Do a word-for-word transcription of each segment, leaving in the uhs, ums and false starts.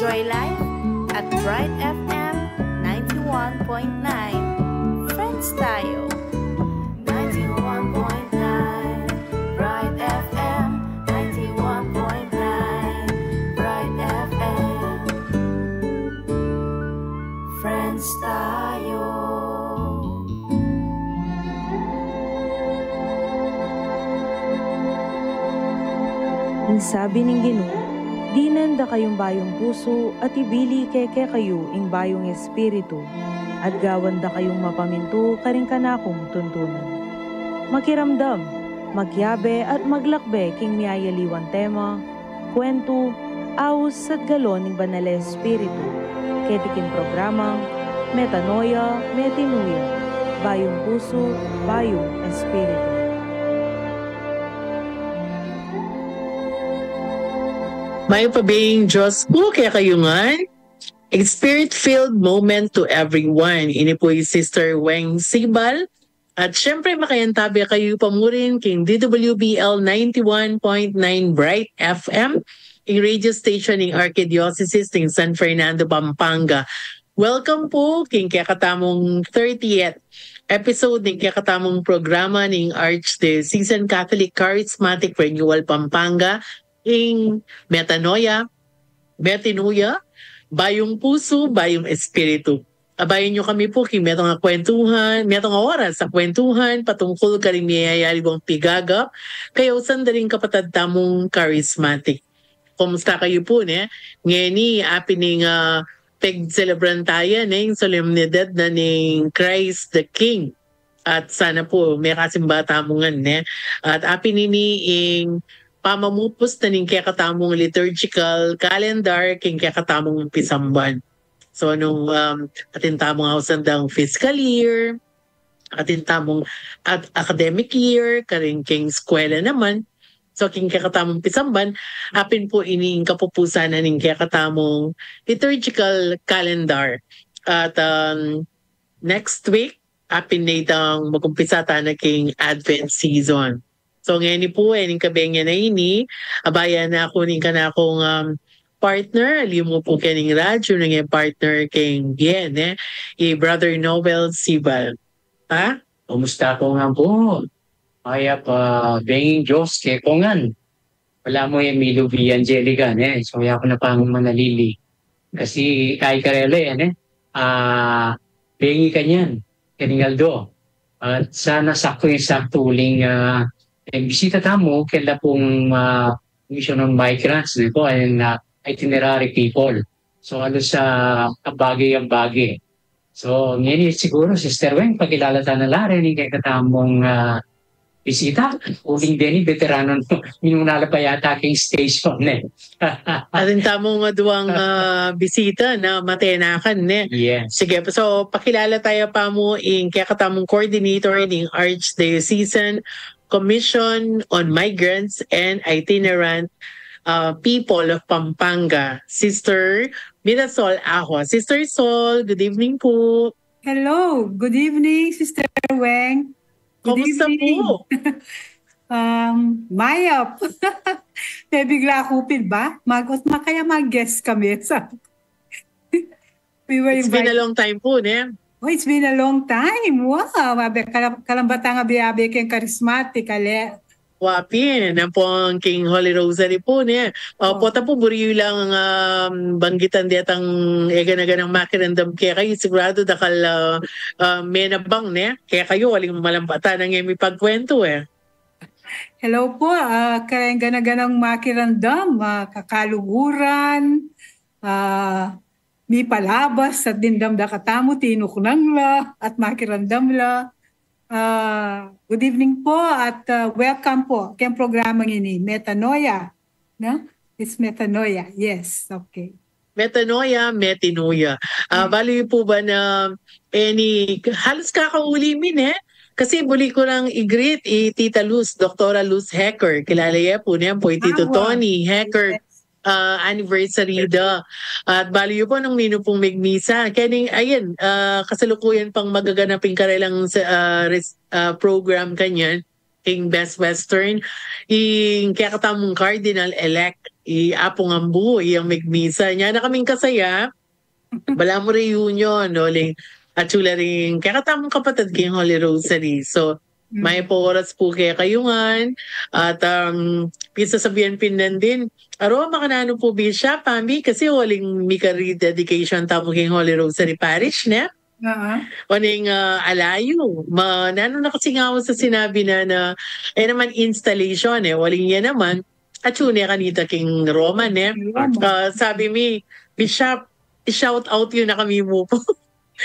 Joy Life at Bright F M ninety-one point nine. Friends tayo. Ninety-one point nine Bright F M, ninety-one point nine Bright F M. Friends tayo. Ing sabi ning Ginu, dinan da kayung bayung pusu at ibili ke kekayu ing bayung espiritu, at gawan da kayung mapamintu karing kanakung tuntunan. Makiramdam, magyabe at maglakbe king miyayaliwang tema, kwentu, aus at galon ning Banal a Espiritu. Keti king programang Metanoia, Metinuya, Bayung Pusu, Bayung Espiritu. Mayap a beng Diyos pu kekayu ngan. A spirit-filled moment to everyone. Ini pu i Sister Weng Sibal. At syempre, makayantabi kayu pa murin king D W B L ninety-one point nine Bright F M, ing radio station ning Archdiocese ning San Fernando, Pampanga. Welcome pu king kekatamung thirtieth episode ning kekatamung programa ning Archdiocesan Catholic Charismatic Renewal Pampanga, ing Metanoia, Metinuya, Bayung Pusu, Bayung Espiritu. Abayan yu kami pu king metung a kwentuhan, metung a oras a kwentuhan patungkul karing miyayaliwang pigagap kayausan da ring kapatad tamung charismatic. Kumusta kayu pu, ne? Ngeni, apin ning, ah, pegselebran taya, ne, ing solemnidad na ning Christ the King. At sana pu, mekasimba tamu ngan, ne? At apin ini ing pamamupus na ning kekatamung liturgical calendar king kekatamung pisamban. So, nung, um, atin tamung ausan dang fiscal year, atin tamung at academic year, karing king eskwela naman. So, king kekatamung pisamban, apin pu ini ing kapupusan na ning kekatamung liturgical calendar. At, um, next week, apin na itang magumpisa tana king Advent season. So, ngeni pu, e, ning kabengi a ini, abayan na ku ning kanakung, um, partner, aliwa mu pu keni king radyu, nung e partner keng bie, ne, i Brother Noel Sibal. Ha? Kumusta ku ngan pu? Mayap a beng Diyos kekongan. Balamu e milubi i Angelica, ne? So, ya ku na pang manalili. Kasi, kaya karela, e, ne? Ah, bengi kanyan, keng aldo. At sana saktu-saktu uling, ah, e, bisita tamu, kela pung, ah, Commission on Migrants, ne pu, and, ah, itinerary people. So, halos, ah, abage-abage. So, ngeni siguru, Sister Weng, pakilala ta na la rin ing kekatamung, ah, bisita. Uling deni, beterano, minuna la pa yata king station, ne? Atin tamung aduang, ah, bisita na matenakan, ne? Yes. Sige, so, pakilala taya pa mu ing kekatamung coordinator ning Archdiocesan Commission on Migrants and Itinerant, uh, People of Pampanga, Sister Mirasol Aho. Sister Sol, good evening po. Hello, good evening, Sister Weng. Good evening. Kamusta po? Um, mayap. Pebigla ku pin ba? Mag-, ot makaya mag-guest kami. Sa We were invited. It's been a long time po, ne? Oh, it's been a long time. Wow, abe, kalam-, kalambatan nga biyabe keng charismatic, ale. Wa pin, ampong king Holy Rosary po, ne? Uh, oh. Pota po, buri yu lang, um, banggitan detang e gana-ganang makiramdam kekayu, sigurado dakal, uh, uh, menabang, ne? Kekayu, aling malambatan nang e mipagkwentu, e. Hello po, ah, kareng gana-ganang makiramdam, ah, kakaluguran, ah, mipalabas at dimdam da katamu, tinuknang la, at makiramdam la. Ah, good evening po at, ah, welcome po keng programang ini, Metanoia, no? It's Metanoia, yes, okay. Metanoia, Metinuya. Ah, hmm. Bali po ba na, e, ni, halos kakauli mi, e? Kasi buli ku lang i-greet i Tita Luz, Doktora Luz Hecker. Kilala ye po, ne? Ampo i Tito Tony Hecker. Yes. Ah, anniversary da. At bali yu po nung ninu pung megmisa. Keni, ayan, ah, kasalukuyan pang magaganap ing karelang sa, ah, res-, ah, program kanyan, ing Best Western, ing kekatamung Cardinal-elect i Apung Ambu, iyang megmisa. Nya na kaming kasaya, balamu reunion, no, ling, atyu la ring kekatamung kapatad king Holy Rosary. So, mayap a oras pu kekayu ngan, at, um, pisasabian pin nandin, aro, makananu pu, Bishop, pambi, kasi uling mika-rededication tamu king Holy Rosary Parish, ne? Aha. Uling, ah, alayu, ma, nanu na kasi nga ako sa sinabi na, na, e naman installation, e, uling yan naman, atyu ne kanita king Roma, ne? Roma. Ah, sabi mi, Bishop, i-shout out yu na kami mu pu.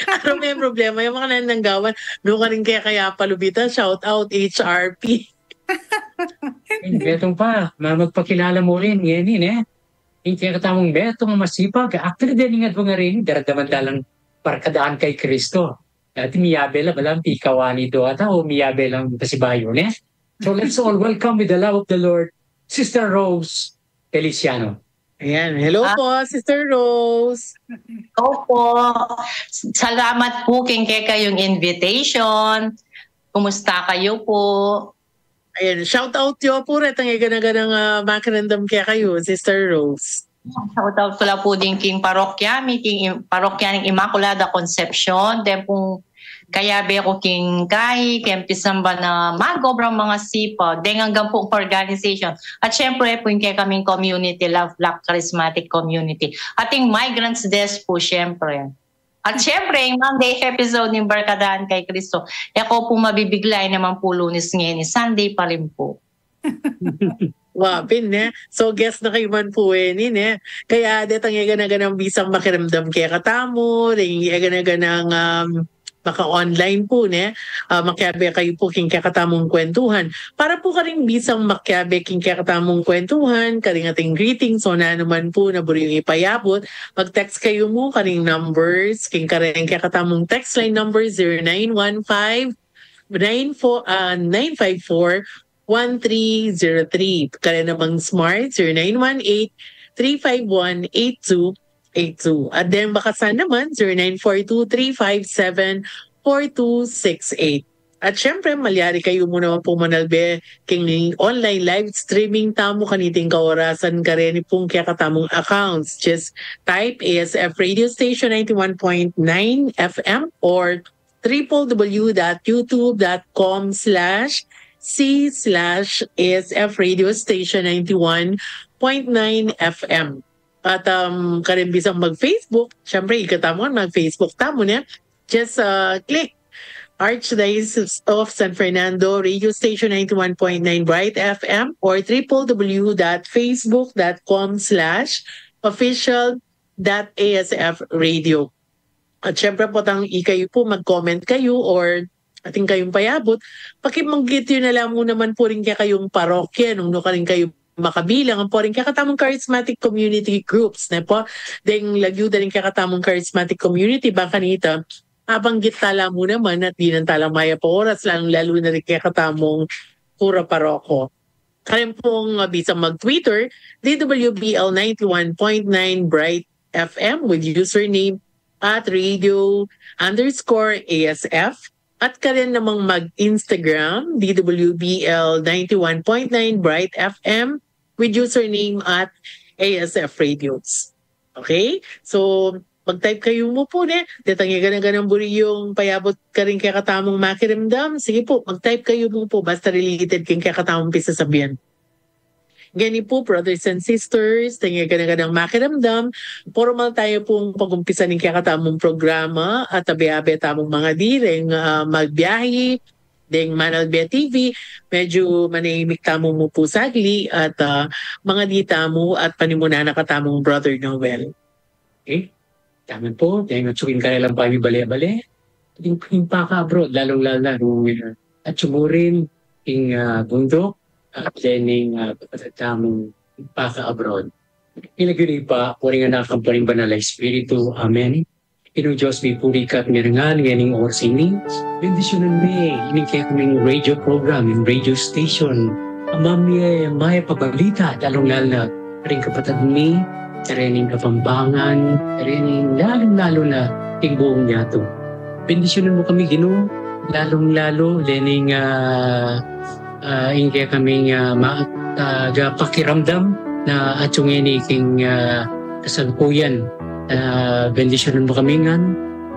Ano may problema? Yung mga nananggawan, no, karing kaya palubita, shout out, H R P. Yung Betong pa, ma-, magpakilala mu rin, yan yun, e. Yung kekatamung Betong masipag, actually, deni nga duwa nga rin, daramdaman da lang barkadaan kay Kristo. Dati miyabe la, balang pikawani do ata, o miyabe lang pasibayu, ne? So let's all welcome with the love of the Lord, Sister Rose Feliciano. Ayan. Hello po, Sister Rose. Opo. Salamat po king kekayung invitation. Kumusta kayu po? Ayan, shout out yu pu retang e gana-ganang, ah, makiramdam kekayu, Sister Rose. Shout out ku la pu din king parokya mi, king im-, parokya ning Immaculada Concepcion. Then pung kayabe ku king kai, king pisamba na mag-obrang masipag. Then anggang pung organization. At syempre pu ing kekaming community, Love Black Charismatic Community. At ing Migrants Desk pu, syempre. At syempre, ing Monday episode ning Barkadaan kay Kristo. E ku pu mabibigla, e naman pu Lunes ngeni, Sunday pa rin pu. Wa pin, ne? So, guest na kayu man pu, e, ni, ne? Kaya, detang e gana-ganang bisang makiramdam kekatamu, deng e gana-ganang, um, maka-online pu, ne? Ah, makiabe kayu pu king kekatamung kwentuhan. Para pu karing bisang makiabe king kekatamung kwentuhan, karing ating greetings, o nanu man pu na buri yu ipayabut, mag-text kayu mu karing numbers, king karing kekatamung text line number, zero nine one five, nine four, ah, nine five four, one three zero three. Karin namang Smart, zero nine one eight, three five one, eight two eight two. At then, bakasan naman, zero nine four two, three five seven, four two six eight. At syempre, malyari kayu mu naman pung manalbe king online live streaming tamu kaniting kaorasan kareni pung kekatamung accounts. Just type A S F Radio Station ninety-one point nine F M or triple W dot youtube dot com slash C slash A S F Radio Station ninety-one point nine F M. At, um, karin bisang mag-Facebook, syempre, ikatamu mag-Facebook tamu, ne? Just, uh, click Archdiocese of San Fernando Radio Station ninety-one point nine Bright F M or triple W dot facebook dot com slash official dot A S F radio. At syempre pu, tang ikayu pu, mag-comment kayu or atin kayung payabut, pakibanggit yu na la mu naman pu ring kekayung parokya, nung nu karin kayu makabilang, ampo ring kekatamung charismatic community groups, ne pu? Deng lagyu da ring kekatamung charismatic community, bang kanita, mabanggit ta la mu naman at dinan ta lang mayap a oras, lalung-lalu na ring kekatamung kura paroko. Karin pung, uh, bisang mag-Twitter, D W B L ninety-one point nine Bright F M with username at radio underscore A S F. At karin namang mag-Instagram, D W B L ninety-one point nine Bright F M with username at A S F Radios. Okay? So, mag-type kayu mu pu, ne? Detang e gana-ganang buri yung payabut karing kekatamung makiramdam. Sige pu, mag-type kayu mu pu. Basta related king kekatamung pisasabian. Ngeni pu, brothers and sisters, deng e gana-ganang makiramdam, pormal tamu pung pag-umpisa ning kekatamung programa at abe-abe tamung mangadi reng, ah, magbiahi, deng Manalbe T V, medyu manahimik tamu mu pu sagli at, ah, mangadi tamu at panimunan na katamung Brother Noel. Okay? Taman pu, deng atyu king karelang pamibale-bale, ing, ing paka-abroad, lalung-lalu na, nung, uh, atyu mu rin ing, uh, bunduk, at lening, uh, kapatad tamung paka-abroad. King lagyu ning Ibpa, pu, ning Anak, ampo ning Banal a Espiritu. Amen. Ginung Dios, mipuri ka at marangal ngening oras a ini. Bendisyunan mu ining kekaming radio program, ing radio station. Amanu, mayap a balita, lalung-lalu na ring kapatad mi, karening Kapampangan, karening lalung-lalu na ing buung yatu. Bendisyunan mu kami, Ginu, lalung-lalu lening, ah, ah, ing kekaming, ah, ma-, ah, tagapakiramdam, na atiu ngeni king, ah, kasalukuyan, ah, bendisyunan mu kami ngan,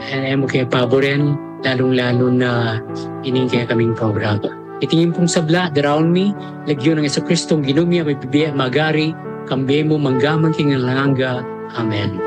e mu ke paburen, lalung-lalu na ining kekaming programa. Iti ngan pung sabla, daraun mi, lagyu nang Jesucristo, Ginu mi, a mabibie, magari, kambe mu, mangga man king alang angga. Amen.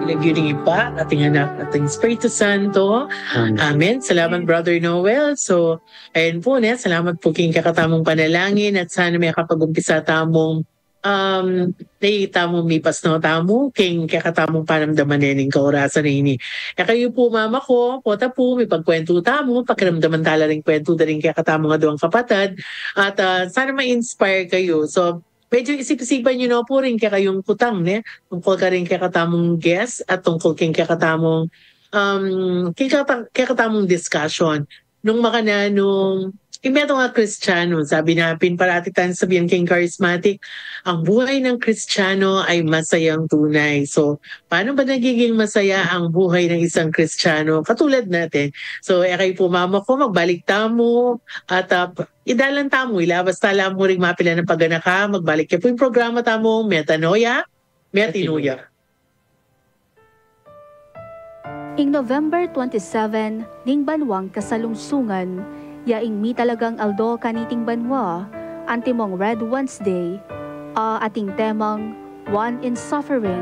Lagyu ning Ibpa, at ning Anak, at ning Espiritu Santo. Amen. Amen. Salamat, Brother Noel. So, ayan po, ne, salamat po king kekatamung panalangin at sana makapag-umpisa tamung, um, ne, tamu mipas no tamu king kekatamung panamdaman ne ning kaorasan a ini. E kayu po, mama ko, pota po, mipagkwentu tamu, pakiramdaman tala ring kwentu da ring kekatamung aduang kapatad, at, ah, sana ma-inspire kayu. So, medyo isip-isipan yu no po ring kekayung kutang, ne, tungkul karing kekatamung guest at tungkul king kekatamung, um, king kekata-, kekatamung discussion. Nung makananu, ing metung a Kristiyanu, sabi na pin, parati tang sasabian king charismatic, ang buhay ng Kristiyano ay masayang tunay. So, paano ba nagiging masaya ang buhay ng isang Kristiyano? Katulad natin. So, e kayu po, mama ko, magbalik tamu at, ah, idalan tamu, ilabas tala mu ring mapilan a paganaka, magbalik ya pu ing programa tamung Metanoia, Metinuya. Ing November twenty-seven, ning banwang kasalungsungan, ya ing mitalagang aldo kaniting banwa, antimong Red Wednesday, a ating temang One in Suffering,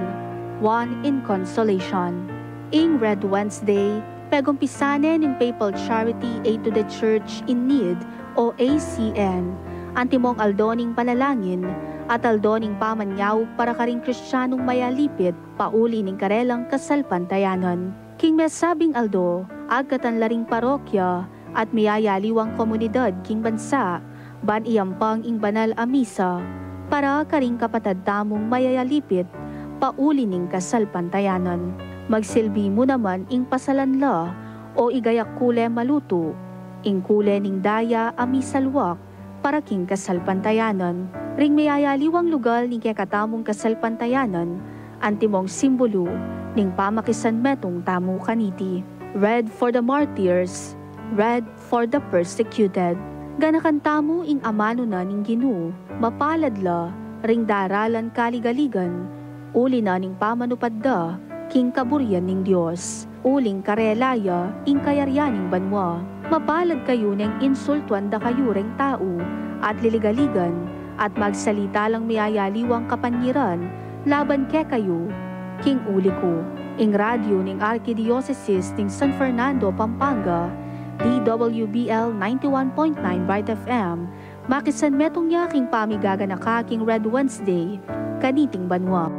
One in Consolation. Ing Red Wednesday, pegumpisan ne ning Papal Charity Aid to the Church in Need o A C N, antimong aldo ning panalangin at aldo ning pamanyaup para karing Kristiyanong mayalipit pauli ning karelang kasalpantayanan. King mesabing aldo, agkatan la ring parokya at miyayaliwang komunidad king bansa ban iyampang ing banal a misa para karing kapatad tamung mayayalipit pauli ning kasalpantayanan. Magsilbi mu naman ing pasalan la o igayak kule malutu, ing kule ning daya a misalwak para king kasalpantayanan. Ring miyayaliwang lugal ning kekatamung kasalpantayanan, antimong simbulu ning pamakisanmetung tamu kaniti. Red for the martyrs, red for the persecuted. Ganakan tamu ing amanu na ning Ginu, mapalad la ring daralan kaligaligan, uli na ning pamanupad da king kaburian ning Dios. Uling karela ya ing kayarian ning banua. Mapalad kayu neng insultuan da kayu reng tau at liligaligan at magsalita lang miyayaliwang kapanyiran laban kekayu king uli ku. Ing radyu ning Arkidiosesis ning San Fernando, Pampanga, D W B L ninety-one point nine Bright F M, makisanmetung ya king pamigaganaka king Red Wednesday kaniting banua.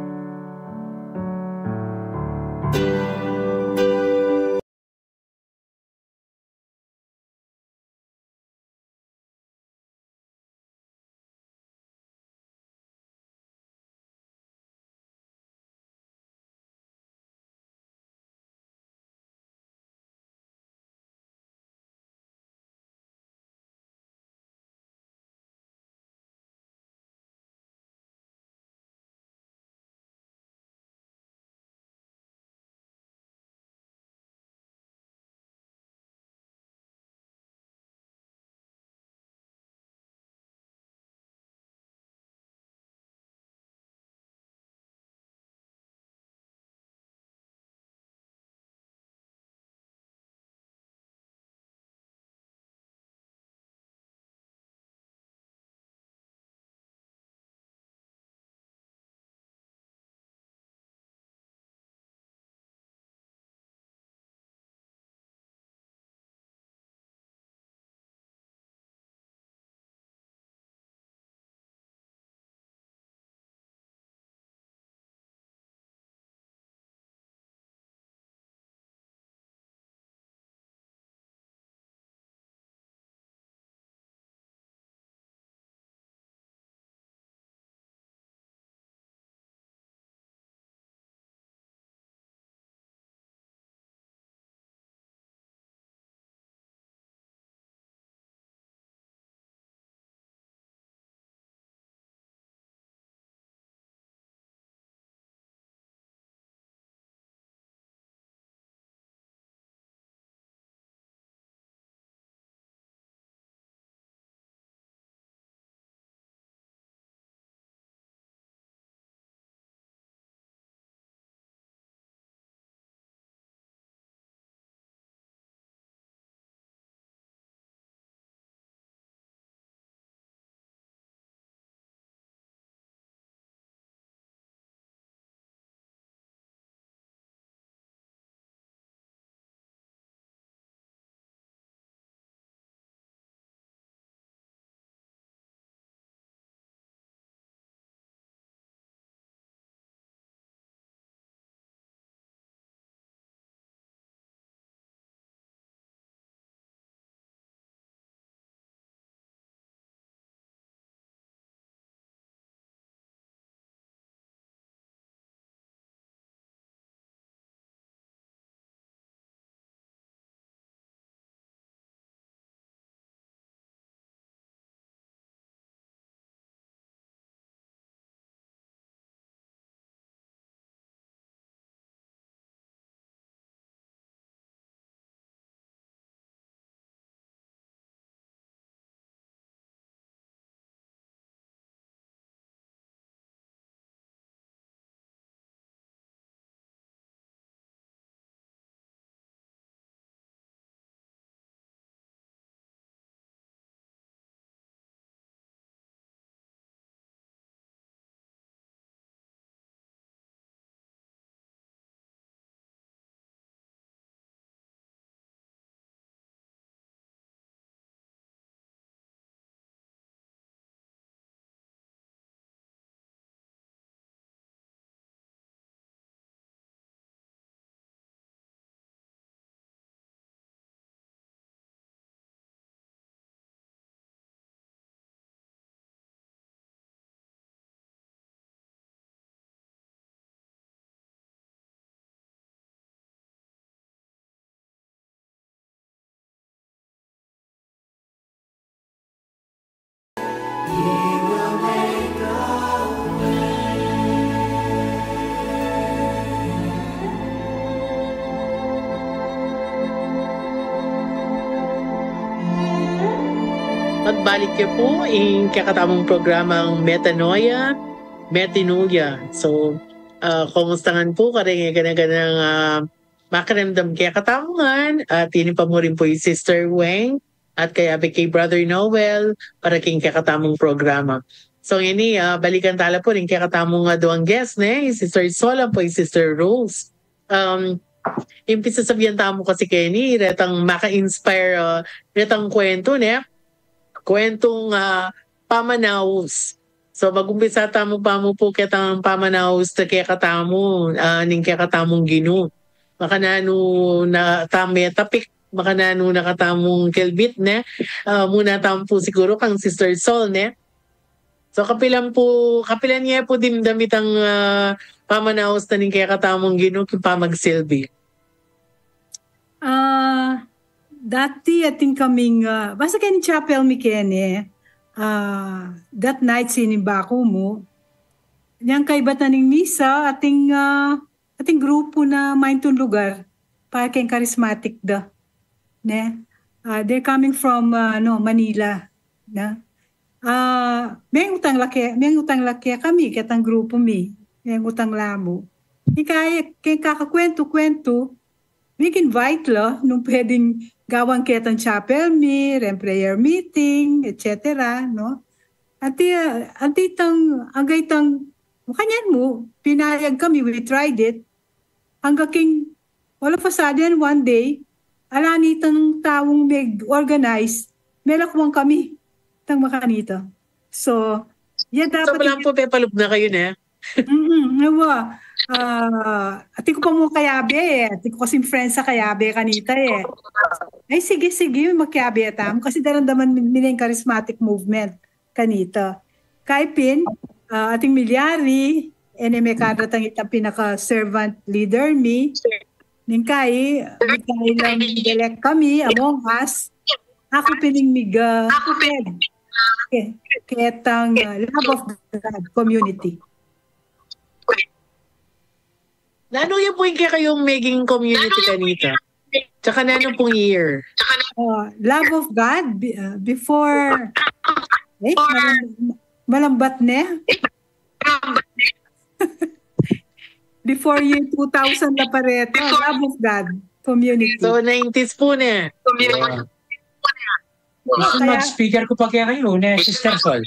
Balik ke pu ing kekatamung programang Metanoia, Metanoia. So, ah, kumusta ngan pu kareng e gana-ganang, ah, makiramdam kekatamu ngan, at ini pa mu rin pu i Sister Weng, at kayabe ke i Brother Noel, para king kekatamung programa. So, ini, ah, balikan tala pu ring kekatamung aduang guest, ne, i Sister Sol ampo i Sister Rose. Um, ing pisasabian tamu kasi keni, retang maka-inspire, ah, retang kuwentu, ne? Kuwentung, ah, pamanaus. So, mag-umpisa tamu pa mu pu ketang pamanaus ta kekatamu, ah, ning kekatamung Ginu. Makananu na tamu metapik, makananu na katamung kelbit, ne? Ah, muna tamu pu siguru kang Sister Sol, ne? So, kapilan pu, kapilan ye pu dimdam itang, ah, pamanaus na ning kekatamung Ginu king pamagsilbi? Ah, dati atin kaming, ah, basta keni chapel mi keni, ah, that night sinimba ku mu. Nyang kaybat na ning misa, ating, ah, ating grupu na maintun lugar para keng charismatic da, ne? Ah, they're coming from, ah, ano, Manila, ne? Ah, mengutang la ke, mengutang la kekami, ketang grupu mi, mengutang la mu. Ika, keng kakakuwentu-kuwentu, mig-invite la nung pwedeng gawan ketang chapel mi, reng prayer meeting, et cetera, no? Anti, anti itang, angga itang, makanyan mu, pinayag kami, we tried it. Angga king, all of a sudden, one day, ala nitang taung meg-organize, melakwan kami, tang makanita. So, ya So, dapat balamu pu pepalub na kayu, ne? Mm, awa. Ah, atin ku pa mu kayabe, e. Atin ku kasing friends a kayabe kanita, e. Ay, sige, sige, makiyabe tamu. Kasi daramdaman mi, mi neng charismatic movement kanita. Kay pin, ah, ating milyari, e ne mekadratang itang pinaka-servant leader mi, ning kay, mikay lang delek kami, among us, aku pin ing mig, ah, head. Ke-, ketang, ah, Love of God Community. Nanu ya pu ing kekayung meging community kanita? Tsaka nanu pung year? Ah, Love of God, be-, ah, before, eh, malam-, malambat ne? Before year two thousand na pa reta, Love of God Community. So, nineties pu ne? Wow. Gustu mu mag-speaker ku pa kekayu, ne, Sister Sol?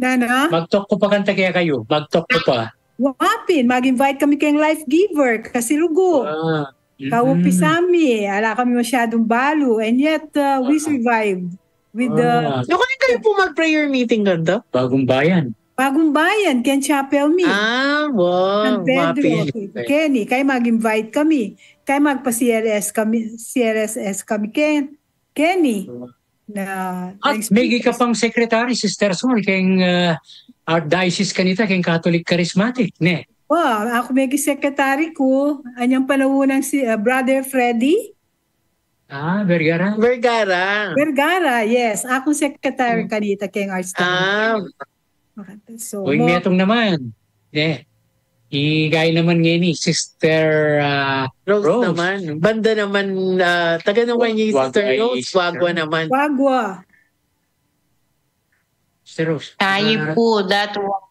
Nanu? Mag-talk ku pa kanta kekayu. Mag-talk ku pa. Wa pin, mag-invite kami keng Life Giver, kasi lugu. Ah. Kaumpisa mi, ala kami masyadung balu, and yet, uh, we survived with the Ah. Naku, kayu pu mag-prayer meeting kanta? Bagumbayan. Bagumbayan, keng chapel mi. Ah, wow. San Pedro, Wa pin. Keni, kay mag-invite kami. Kay magpa-C L S kami, C L S S kami, ken-, keni. Na, At na-experience. Megi ka pang secretary, Sister Sol, keng, ah, Archdiocese kanita, keng Catholic Charismatic, ne? O, aku megi secretary ku, anyang panaun nang si, ah, Brother Freddy. Ah, Vergara. Vergara. Vergara, yes. Aku secretary Hmm. kanita keng Archdiocese. Ah. Okay, so, Uy, mo- metung naman. Eh, igay naman ngeni, Sister, ah, Rose Rose. Naman. Banda naman, ah, taga naman Wa-, ni Sister Wagwa Rose, East. Wagwa naman. Wagwa. Sister Rose. Tayo Ah. po, that was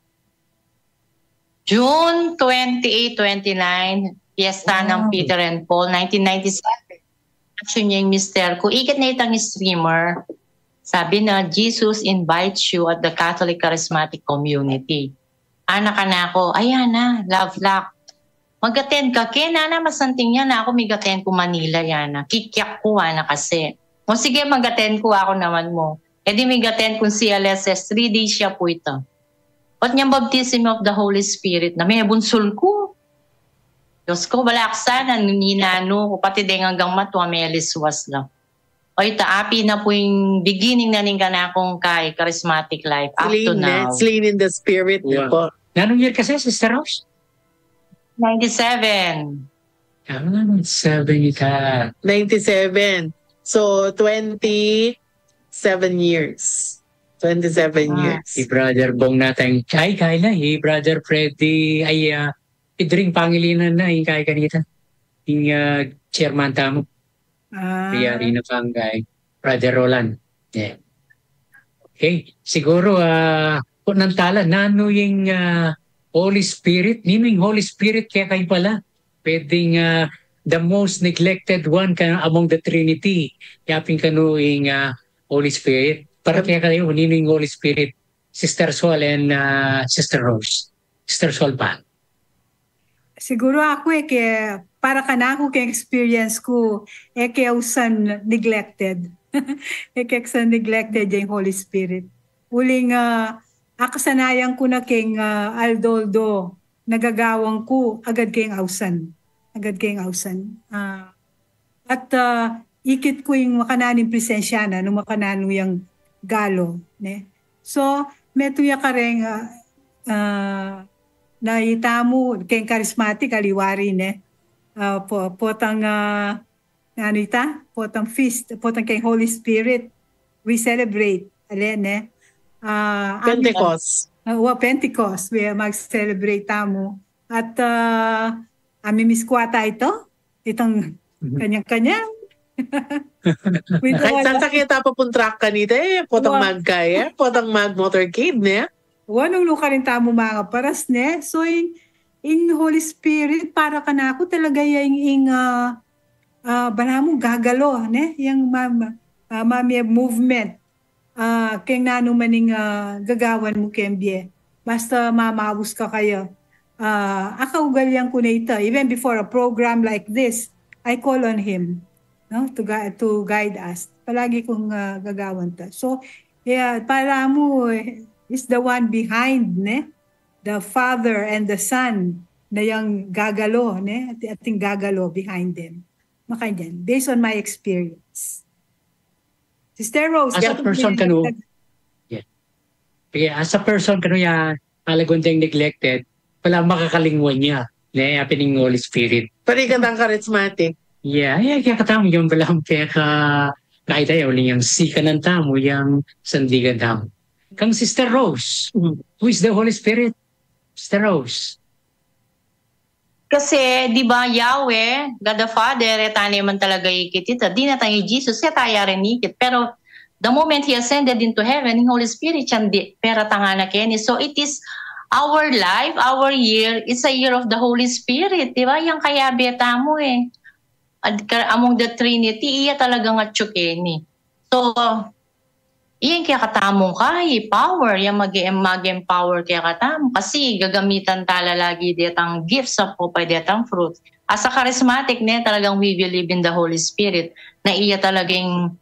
June twenty-eight, twenty-nine, piyesta ng Wow. Peter and Paul, nineteen ninety-seven. Action niya yung mister ko. Ikit na itang streamer. Sabi na, "Jesus invites you at the Catholic Charismatic Community." Anak, anak ko, ayan na, love lock. Mag-attend ka, ke, nana, masanting yan. Aku, mig-attend ku Manila, yan na. Kikyak ku, ana, kasi. O sige, mag-attend ku, aku naman mo. E di mig-attend ku C L S S, three days siya po ito. At niyang baptism of the Holy Spirit na, mebunsul ku. Diyos ko, balak sana, ninanu ku, pati deng anggang matua, meliswas la. O ita, api na pu ing beginning na ning kanakung kay charismatic life up to Slain, eh? Now. Slain in the spirit na Wow. po. Nanung year kasi, Sister Rose? Ninety-seven. Ah, seven ka. Ninety-seven. So, twenty-seven years. Twenty-seven Ah. years. I Brother Bong natang, ay, kaya na, i Brother Freddy, ay, ah, idring pangilinan na, ing kay kanita. Ing, ah, chairman tamu. Ah. Yari na pang kay Brother Roland. Yeah. Okay, siguru, ah, kung nanu tala, nanu ing, ah, Holy Spirit, ninu ing Holy Spirit kekayu pala? Pwedeng, ah, the most neglected one ka among the Trinity, yapin kanu ing, ah, Holy Spirit. Para kekayu, ninu ing Holy Spirit, Sister Sol and, ah, Sister Rose? Sister Sol pa. Siguru aku, e ke, para kanaku, ke experience ku, e ke ausan neglected. E ke ausan neglected ya ing Holy Spirit. Uling, ah, akasanayan ku na keng, ah, aldo-aldo na gagawan ku, agad keng ausan. Agad keng ausan. Ah, at, ah, ikit ku ing makananu ing presensya na, nung makananu yang galo, ne? So, metung ya kareng, ah, ah, na itamu, keng charismatic, aliwa rin, ne? Ah, po-, potang, ah, nanu ita? Potang feast, potang keng Holy Spirit, we celebrate, ale, ne? Ah, ami Pentecost. Ah, wa, Pentecost, we mag-celebrate tamu. At, ah, ami miskuata ito, itang kanyang-kanyang. Kahit saan sa kita papuntrakan ito, e, potang magkaya, e, potang mag-motorcade, ne? Wa, nung nukarin tamu mangaparas, ne? So, ing, ing Holy Spirit, para kanaku talaga ya ing, ing, ah, ah, balamu gagalo, ne? Yang ma-, ma-, ah, mamye movement. Ah, keng nanu man ing, ah, gagawan mu keng bie. Basta mamaus ka kaya. Ah, akaugalan ku na ita. Even before a program like this, I call on him, no, to gui-, to guide us. Palagi kung, ah, gagawan ta. So, yeah, para mu, eh, is the one behind, ne? The Father and the Son na yang gagalo, ne? At, ating gagalo behind them. Makanyan, based on my experience. Sister Rose, as a person kanu, yeah. Yeah, as a person kanu ya, talagang deng neglected, pala makakalingwan ya, ne, yapin ing Holy Spirit. Pati katang charismatic. Yeah, yeah, kaya katamu yung pala, kaya ka, kahit ayaw, uling yang sikanan tamu, yang sandigan tamu. Kang Sister Rose, who is the Holy Spirit? Sister Rose. Kasi, di ba, Yahweh, God the Father, e tane man talaga ikit ita. Dinatang i Jesus, e taya rin ikit. Pero, the moment He ascended into heaven, ing Holy Spirit, yan di, pera tanga na keni. So, it is our life, our year, it's a year of the Holy Spirit. Di ba? Yang kayabe tamu, e. At ka-, among the Trinity, iya talagang atsu keni. So, iya ing kekatamung kai, power, yang mag-, mag-empower kekatamu. Kasi gagamitan tala lagi detang gifts apo pa detang fruit. As a charismatic, ne, talagang we believe in the Holy Spirit, na iya talagang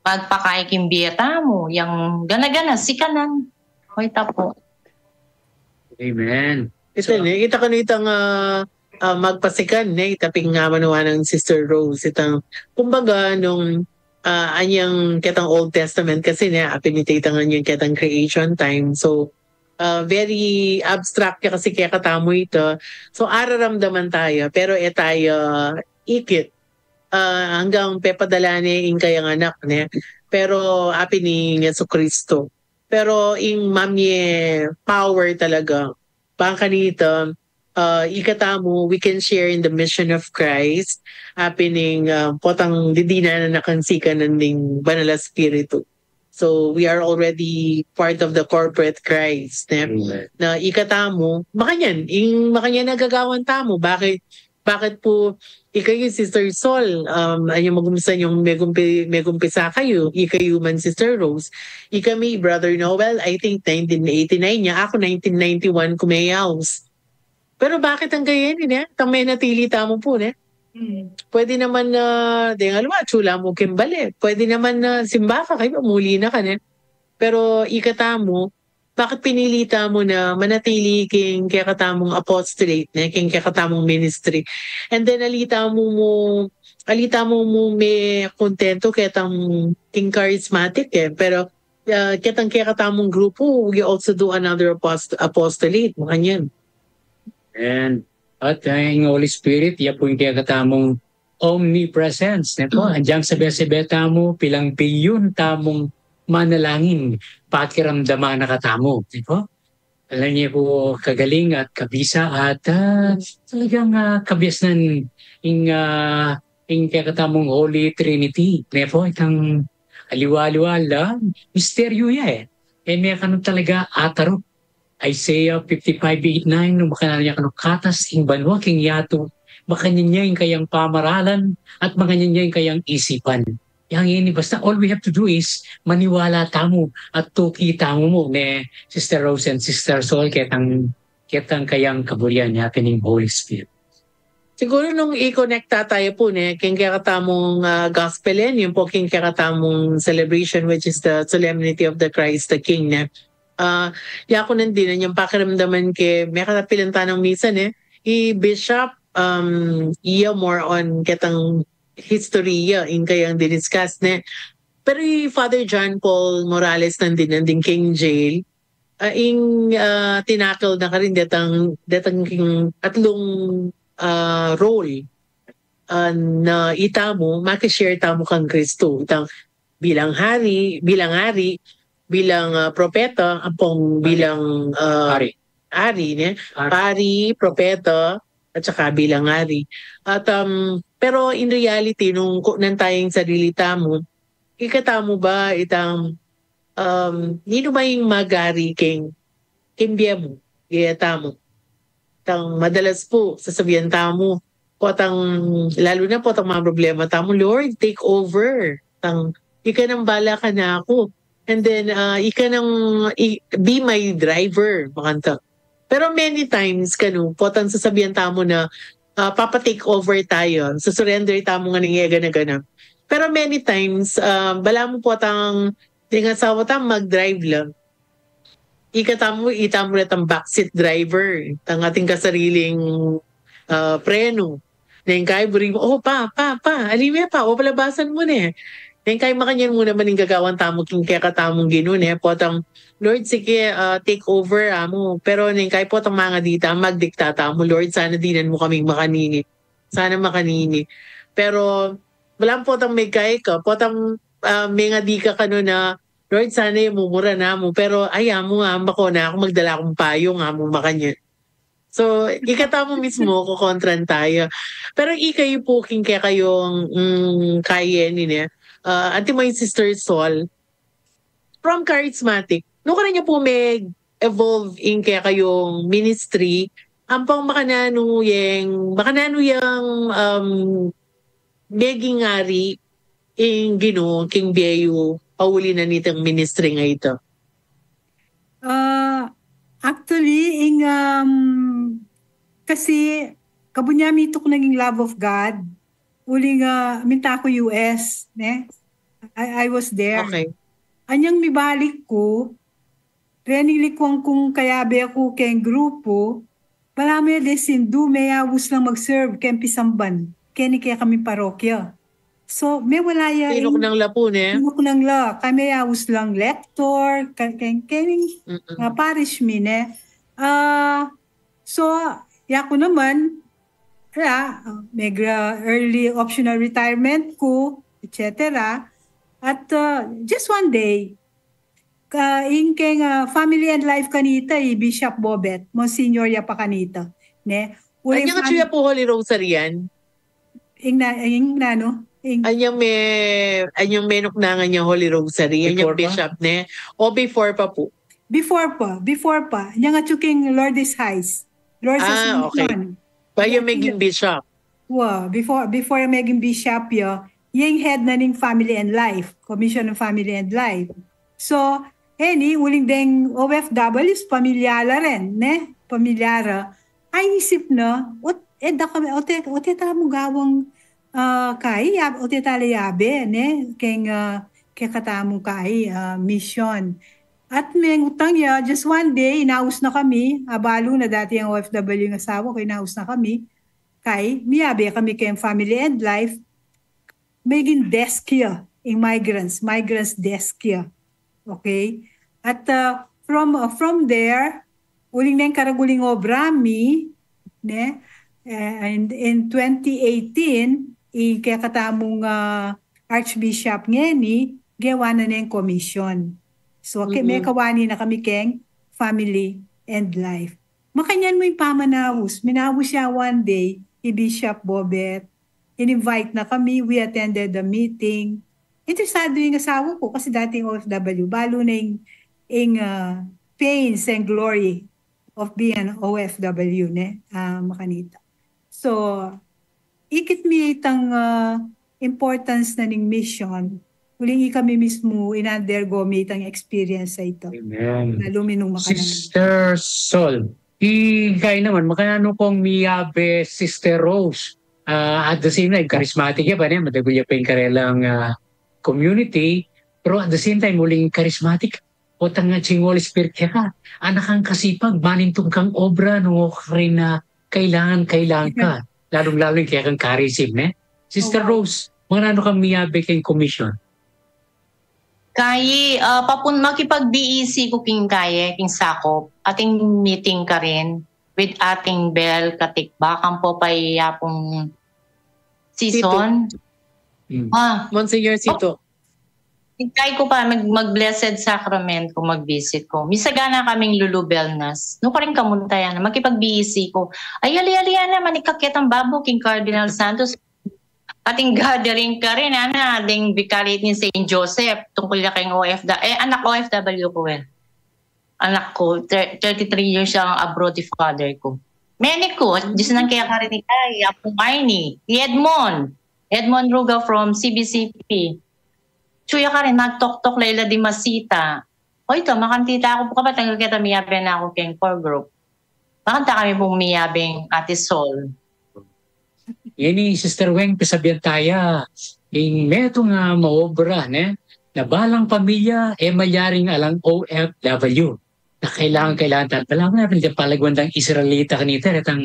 magpakai king bie tamu, yang gana-gana, sikanan. Oy, tapu. Amen. Ita, so, ne, ita kanu itang, ah, ah, magpasikan, ne, ita pin nga manuan nang Sister Rose, itang, kumbaga, nung, ah, anyang ketang Old Testament kasi, ne, apin ita itang anyang ketang creation time. So, ah, very abstract ya kasi kekatamu ita. So, araramdaman taya, pero e taya ikit, ah, anggang pepadala ne ing kayang anak, ne. Pero apin ning Jesucristo. Pero ing mamye power talaga. Bang kanita, ah, ikatamu, we can share in the mission of Christ. Apin ning, ah, potang didinan na kansikan ning Banal a Espiritu. So, we are already part of the corporate Christ, ne? Amen. Na ikatamu, makanyan, ing makanyan a gagawan tamu. Bakit, bakit pu, ikayu, Sister Sol, um, anyang mag-umpisa yung megumpi-, megumpisa kayu, ikayu man, Sister Rose, ikami, Brother Noel, I think nineteen eighty-nine ya, aku nineteen ninety-one ku meyaus. Pero bakit anggang ngeni, ne? Tang menatili tamu pu, ne? Mm. Pwede naman na, deng aliwa, atsu la mu king bale. Pwede naman na simba ka, kaybat muli na ka, ne? Pero ikatamu, bakit pinili tamu na manatili king kekatamung apostolate, ne? King kekatamung ministry. And then, ali tamu mu, ali tamu mu mekontento ketang king charismatic, e. Pero, ah, ketang kekatamung grupu, we also do another apost-, apostolate, makanyan. And, at, ah, ing Holy Spirit, iya pu ing kekatamung omnipresence, ne pu? Andiyan sabyan-sabyan tamu, pilang piyun tamung manalangin, pakiramdaman na katamu, ne pu? Alam niya pu kagaling at kabisa at, ah, talagang, ah, kabiasnan ing, ah, ing kekatamung Holy Trinity, ne pu? Itang aliwa-aliwa la, misteryu ya, e. E me kanu talaga atarup. Isaiah fifty-five eight nine, nung makananu ya kanu, katas ing banua king yatu, makanyan ya ing kayang pamaralan, at makanyan ya ing kayang isipan. Yang ini, basta all we have to do is maniwala tamu at tuki tamu mu, ne, Sister Rose and Sister Sol, ketang, ketang kayang kaburian ya ning Holy Spirit. Siguro nung i-connect tayo po, ne, king kekatamung, ah, gospel, eh, yun po king kekatamung celebration, which is the Solemnity of the Christ the King, ne. Ah, ya ku nandin, yung pakiramdaman ke, me katapilan tanang misa, ne, i Bishop, um, iya more on ketang history ya, ing kayang diniscuss, ne. Pero i Father John Paul Morales nandin, nandin king jail, ah, ing, ah, tinakil na karin detang, detang king atlung, ah, role, ah, na itamu, makishare tamu kang Kristo. Itang bilang hari, bilang ari, bilang, ah, propeta, ampong bilang, ah, Hari. Ari, ne? Ari. Pari, propeta, at saka bilang ari. At, um, pero in reality, nung kunan tayang sarili tamu, ikatamu ba itang, um, ninu ba ing magari king, king bie mu, bie tamu? Tang madalas po, sasabihan tamu, potang, lalo na potang mga problema tamu, "Lord, take over. Tang, ika nang bala kanaku. And then, ah, ika nang, i-, be my driver," makanta. Pero many times, kanu, potang sasabihan tamu na, ah, papa-take over tayo. Susurrender tamu ngan ing gana-gana. Pero many times, ah, balamu potang, deng asawa tamu mag-drive la. Ikatamu, itamu retang backseat driver. Tang atin kasariling, ah, preno. Neng kai buri mu, "O, pa, pa, pa, ali me pa, o, palabasan mu ne." Neng kai makanyan mu naman ing gagawan tamu king kekatamung Ginu, ne, potang, "Lord, sige, ah, take over, amu." Pero neng kai potang mangadi tamu, magdikta tamu, "Lord, sana dinan mu kaming makanini. Sana makanini." Pero, balamu potang mekay ka, potang, ah, mengadi ka kanu na, "Lord, sana e mu mura namu." Pero, "Ay, amu, amu, bako na aku, magdala akung payung, amu, makanyan." So, ikatamu mismu, kokontran tayo. Pero ikayu po king kekayung, mm, kaye nini, ah, anti mo ing Sister Sol, from charismatic, nung karin ya po me-evolve ing kekayung ministry, ampong makananu yang, makananu yang, um, meging ari ing Ginu king bie yu, pauli na nitang ministry a ita? Ah, actually, ing, um, kasi, kabud nya mituknang ing love of God, uling, ah, minta ku U S, ne? I, I was there. Okay. Anyang mibalik ku, rening likuan kung kayabe ku keng grupu, balamu ya desindu, meyaus lang mag-serve keng pisamban keni kekaming parokya. So, mewala ya ing tinuknang la pu, ne? Tinuknang la, kaya meyaus lang lector, ke-, keng, keng, mm-mm, ah, parish mi, ne? Ah, so, yaku naman, ya, ah, meg-, ah, early optional retirement ku, et cetera. At, ah, just one day, ka, ing keng, ah, Family and Life kanita, i Bishop Bobet, Monsignor ya pa kanita, ne? Uling anyang atsu ya pu Holy Rosary yan? Ing na, ing nanu? Ing anyang me, anyang menuknangan ya Holy Rosary, anyang bishop, ne? O before pa pu? Before pa, before pa. Anyang atsu king Lourdes Heights. Lourdes Mission. Ah, okay. Bayu meging bishop. Wa, before, before meging bishop ya, ya ing head na ning Family and Life, Commission on Family and Life. So, eni, uling deng O F Ws, pamilyar la rin, ne? Pamilyar la. Ay, isip na, ot, e da kami, ote, ote tamu gawang, ah, kai, ya, ote tala yabe, ne? Keng, ah, kekatamung kai, ah, mission. At mengutang ya, just one day, inaus na kami, abalu na dati yang O F W ing asawa ku, inaus na kami. Kai, miyabe kami keng Family and Life, meging desk ya, ing migrants, migrants desk ya. Okay? At, ah, from, ah, from there, uling neng karag uling obra mi, ne? Eh, and in twenty eighteen, ing kekatamung, ah, Archbishop ngeni, gewa na neng commission. So, ke-, mhm, mekawani na kami keng Family and Life. Makanyan mu ing pamanaus. Minaus ya one day, i Bishop Bobet. In-invite na kami, we attended the meeting. Interesado ing asawa ku kasi dating O F W, balu na ing ing, ah, pains and glory of being an O F W, ne, ah, makanita. So, ikit mi itang, ah, importance na ning mission, uling ikami mismu in-undergo mi itang experience a ito. Amen. Lalu mi nung makananu. Sister Sol, ikayu naman, makananu kung miyabe Sister Rose? Ah, at the same time, charismatic ya pa, ne? Madagul ya pa ing karelang, ah, community, pero at the same time, uling charismatic. O tanga ching Holy Spirit keka, anak kang kasipag, manintug kang obra, nung o karin na kailangan, kailangan ka. Lalung-lalu ing kekang charism, ne? Sister Oo. Rose, makananu kang miyabe keng commission? Kayi, ah, papun makipag-B E C ku king kayi, king sakop. Ating meeting karin with Ating Bel, katikbakan pu pa iya pung season. Mm. Ah, Monsignor Sito. Hintay ku pa mag, mag-Blessed Sacrament ku, mag-visit ku. Misagana kaming Lulu Belnas. Nu karin kamuntayan, makipag-B E C ku. Ay, ali-ali na, manikakit ang babo king Cardinal Santos. Ating gathering karin, ana, ding vicariate ni Saint Joseph, tungkul ya keng O F W, eh, anak O F W ku, eh. Anak ku, thir-, thirty-three years yang abroad i father ku. Meni ku, Diyos nang kaya karin ni kay, Apo Marnie, i Edmond, Edmond Ruga from C B C P. Suya karin, magtoktok la ila di masita. O ito, makantita ku pu kapat, anggang keta miyabe na ku keng core group. Makanta kami pung miyabeng Ate Sol. Ini, Sister Weng, pisabian taya, ing metung a maobra, ne? Na balang pamilya, e malyaring alang O F W. Na kailangan, kailangan ta. Balamu na, pin palaguan dang Israelita kanita, retang,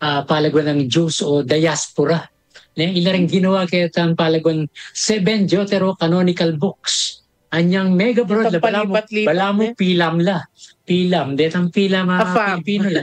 ah, palaguan dang Jews o diaspora. Ne? Ila ring ginawa ketang palaguan seven deuterocanonical books. Anyang mega abroad, Itang balamu, palipat-lipat, balamu ne? Pilam la. Pilam, detang Pilam, ah, Afam. Pilipino la.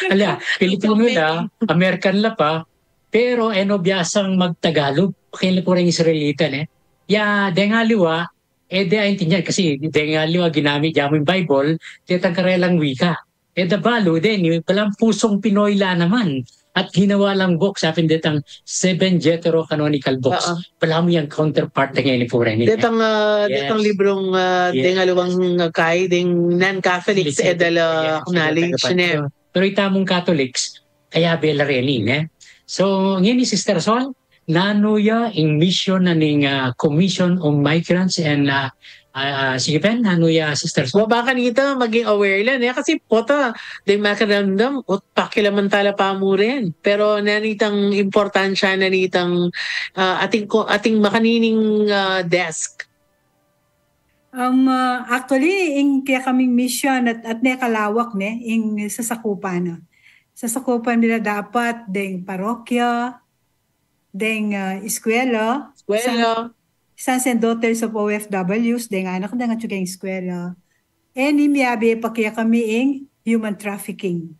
Ala, Pilipino la, American la pa, pero e no biasang magtagalog. Kaya la purang Israelita, ne? Ya, deng aliwa, e de aintindian, kasi deng aliwa ginamit ya mu ing Bible, detang karelang wika. E da balu, deni, balang pusung Pinoy la naman. At ginawa lang books, apin detang seven deuterocanonical books. Oo. Balamu yang counterpart na ngeni purang ini. Detang, ah, Yes. detang librung, ah, Yes. deng aliwang, ah, kay, deng non-Catholics, Yes, e da la yes, acknowledge, yes, ne? Pero ita mung Catholics, kayabe la reni, ne? So, ngeni, Sister Sol, nanu ya ing mission na ning, ah, Commission on Migrants and, ah, ah, ah, sige, Pen, nanu ya, Sister Sol? Wa, baka nita maging aware la, ne? Kasi pota, deng makiramdam, ut pakilaman tala pa mu rin. Pero nanitang importansya, nanitang, ah, ating ko-, ating makanining, ah, desk. Um, ah, actually, ing kekaming mission at, at ne kalawak, ne, ing sasakupan na. Sasakupan mi la dapat deng parokya, deng, ah, eskwela, Eskwela. Sons and Daughters of O F Ws, deng anak deng atyu keng eskwela. E ini miyabe pa kekami ing human trafficking.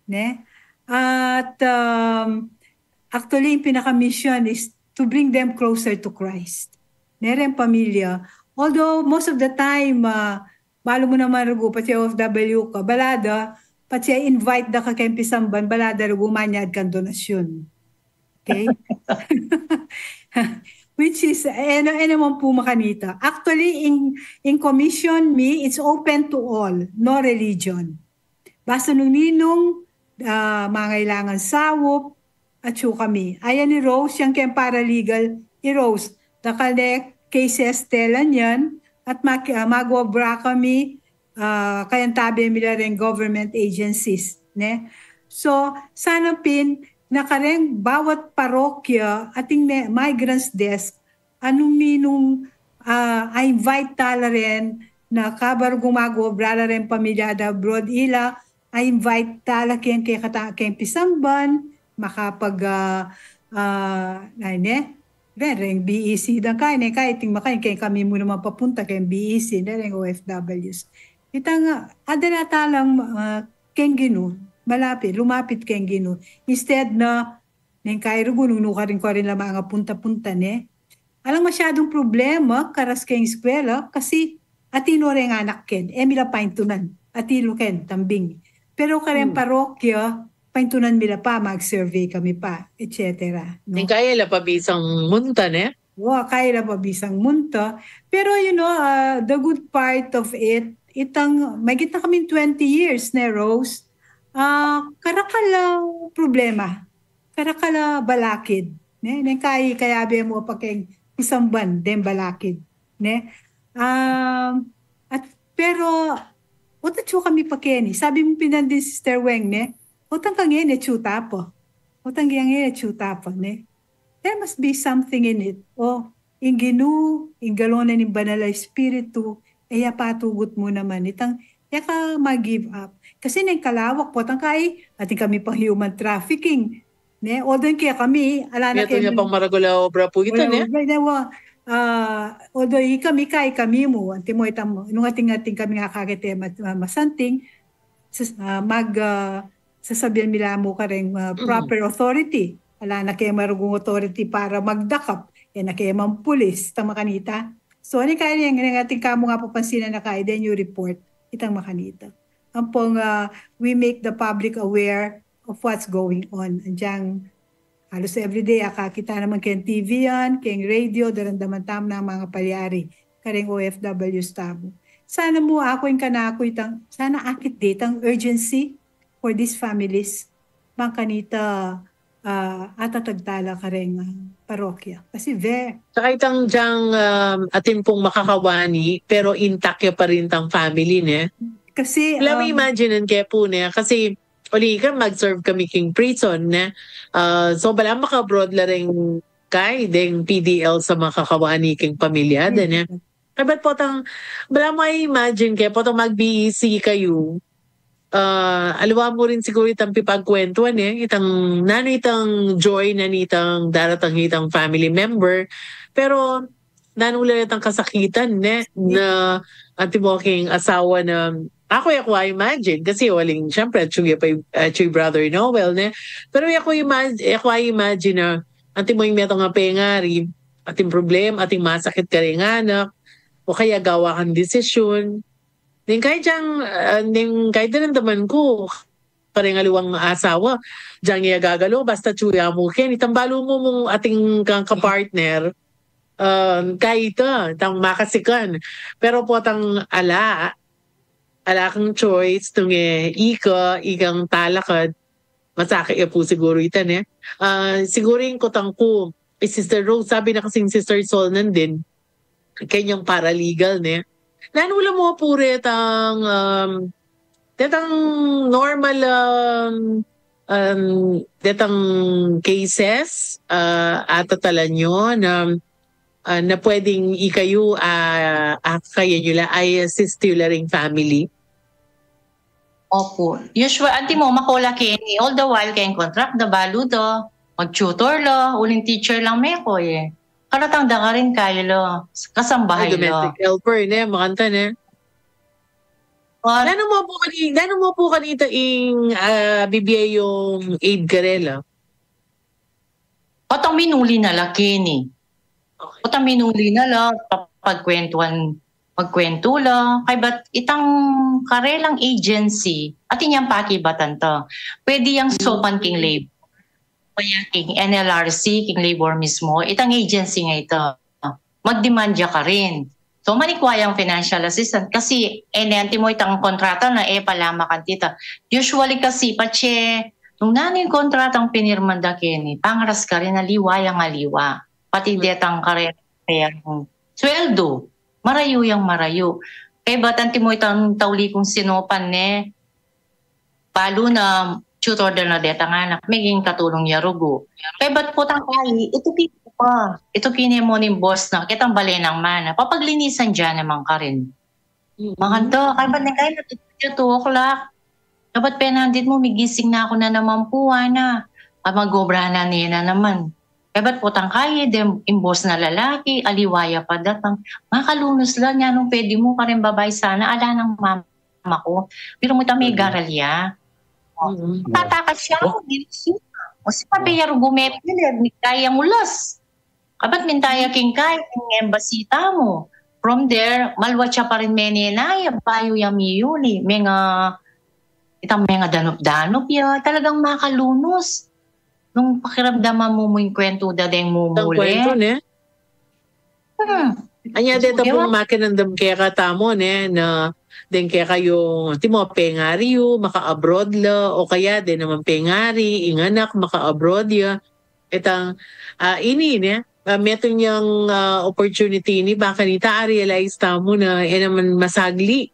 Ne? At, um, actually, ing pinaka-mission is to bring them closer to Christ. Ne, reng pamilya. Although, most of the time, ah, balu mu naman rugu, patse O F W ka, bala da, patse invite da ka keng pisamban, bala da rugu manyad kang donasyun. Okay? Which is, e na, e naman pu makanita. Actually, ing, ing commission mi, it's open to all, no religion. Basta nung ninung, ah, mangailangan saup, atyu kami. Ayan i Rose, yang keng paralegal, i Rose. Dakal ne cases tela niyan, at mag-, ah, mag-obra kami, ah, kayang tabe mi la reng government agencies, ne? So, sana pin, na kareng bawat parokya, ating ne, migrants desk, a nung ninung, ah, a-invite tala ren, na kabaru gumagobra la reng pamilya da abroad, ila, a-invite tala keng kekata-, keng pisamban, makapag, ah, ah, ay ne, reng, reng B E C da kaya, ne, kaya iting makain, keng kami mu naman papunta keng B E C, ne, reng O F Ws. Itang, ah, adala talang, ah, keng Ginu, malapit, lumapit keng Ginu. Instead na, neng kaya rugu nung nu karin karin la mangapunta-punta, ne. Alang masyadung problema, karas keng eskwela, kasi atin no reng anak ken, e mi la paintunan, atilu ken, tambing. Pero kareng parokya, paintunan mi la pa, mag-survey kami pa, et cetera, no? Neng kaya la pa bisang munta, ne? Wa, kaya la pa bisang munta. Pero, you know, ah, the good part of it, itang, may gitna kaming twenty years, ne, Rose? Ah, karakal a problema. Karakal a balakid, ne? Neng kai, kayabe mu pa keng isamban deng balakid, ne? Ah, at, pero, o't atyu kami pa keni. Sabi mu pin nandin, Sister Weng, ne? O't anggang ngeni, atyu ta pa. O't anggang ngeni, atyu ta pa, ne? There must be something in it. O, ing Ginu, ing galon na ning Banal a Espiritu, e ya patugut mu naman. Itang, e ka mag-give up. Kasi neng kalawak, potang kai, atin kami pang human trafficking. Ne? Although kaya kami, ala na. Ito niya kami pang maragul a obra pu ita, wala, ne? Wala, wala, ah, although ikami, kai kami mu, antimo itang, nung ating-ating kami nga kakete mat-, ah, masanting, sus-, ah, mag, ah, sasabian mi la mu kareng, ah, proper authority. Ala na kaya marugung authority para magdakap. E na kaya mang pulis, itang makanita. So, ani kaya neng, neng ating kamu nga papansinan na kaya, then you report, itang makanita. Ampong, ah, we make the public aware of what's going on. Anjang, halos everyday, akakita naman keng T V yan, keng radio, daramdaman tamu na ing mga palyari kareng O F Ws tamu. Sana mu, aku ing kanaku itang, sana akit de itang urgency for these families, bang kanita, ah, atatag tala kareng, ah, parokya. Kasi ve. Saka itang dyang, um, atin pung makakawani, pero intact ya pa rin itang family, ne? Kasi, um, imagine ke pu, ne? Kasi, uli ka, mag-serve kami king prison, ne? Ah, so, balamu maka-abroad la ring kai, deng P D L sa makakawani king pamilya da, ne? Kabat potang, balamu imagine ke, potang mag-B E C kayu. Ah, aliwa mu rin siguru itang pipagkwentuan, e. Itang, nanu itang joy na nitang daratang itang family member. Pero, nanu la itang kasakitan, ne? Na, antimo king asawa na, aku, e ku a-imagine, kasi uling, syempre, atyu ya pa, atyu i Brother Noel, ne? Pero e ku imag-, e ku a-imagine na, antimo ing metung a pengari, ating problema, ating masakit kareng anak, o kaya gawa kang desisyun. Neng kai dyang, ah, neng kai daramdaman ku, kareng aliwang asawa, dyang ya gagalu, basta atyu ya mu keni, itang balu mu mung atin kang ka-partner, ah, kai ita, itang makasikan. Pero potang ala, ala kang choice, nung e, ika, ikang talakad, masakit ya pu siguru ita, ne? Ah, siguru ing kutang ku, i Sister Rose, sabi na kasi ni Sister Sol nandin, keng paralegal, ne? Nanu la mu pu retang, um, detang normal, um, um, detang cases, ah, atatalan yu na, ah, na pwedeng ikayu, ah, ah, kaya yu la, i-assist yu la ring family? Opu. Usual, antimo, makola keni. All the while, keng contract da, balu da, mag-tutor la, uling teacher lang meku, e. Karatang da karin kaya la, kasambahay la. Domestic helper, ne? Makanta, ne? Nanu mu pu kani-, nanu mu pu kanita ing, ah, bibie yung aid karela? Potang minuli na la keni. Potang minuli na la, papagkwentuan, magkwentu la. Kaybat itang karelang agency, atin yang pakibatan ta. Pwede yang sopan king labor. Kaya king N L R C, king labor mismo, itang agency nga ita, mag-demand ya karin. So, manikwa yang financial assistance. Kasi, e, ne, antimo itang kontrata na, e, pala makanta ita. Usually kasi, patse, nung nanu ing kontratang pinirman da keni, pangaras karin, aliwa yang aliwa. Pati detang kare-, kaya, sweldo, marayu yang marayu. Kaybat antimo itang tauli kung sinopan, ne, balu na tutor da na detang anak, meging katulung ya rugu. Kaybat potang kai, itu ki pa, itu kine mu ning boss na, ketang bale nang mana, papaglinisan da naman karin. Makanta, kaybat neng kai na, two, two o'clock. Dapat penandit mu, migising na ku na naman pu, ana. At mag-obra na niya na naman. Kaybat potang kai, deng ing boss na lalaki, aliwa ya pa datang. Makalunus la, nanu pwede mu, kareng babai sana, ala nang mama ku. Pero mu ta, megaral ya. Tatakas ya, o, di, si, o, si Papi ya rugu mepilid, ni kayang ulas. Kabat minta ya king kai, king embassy tamu. From there, malwat ya pa rin mene na ya, bayu ya miyuli. Menga, itang menga danup-danup ya, talagang makalunus. Nung pakiramdaman mu, mu ing kwentu da deng mumuli. Itang kwentu, ne? Anya, deta pung makinandam keka tamu, ne, na deng keka yung, ti mo, pengari yu, maka-abroad la, o kaya, de naman pengari, ing anak, maka-abroad ya. Itang, ah, ini, ne, ah, metung yang, ah, opportunity ini, baka nita, a-realize tamu na, e naman masagli,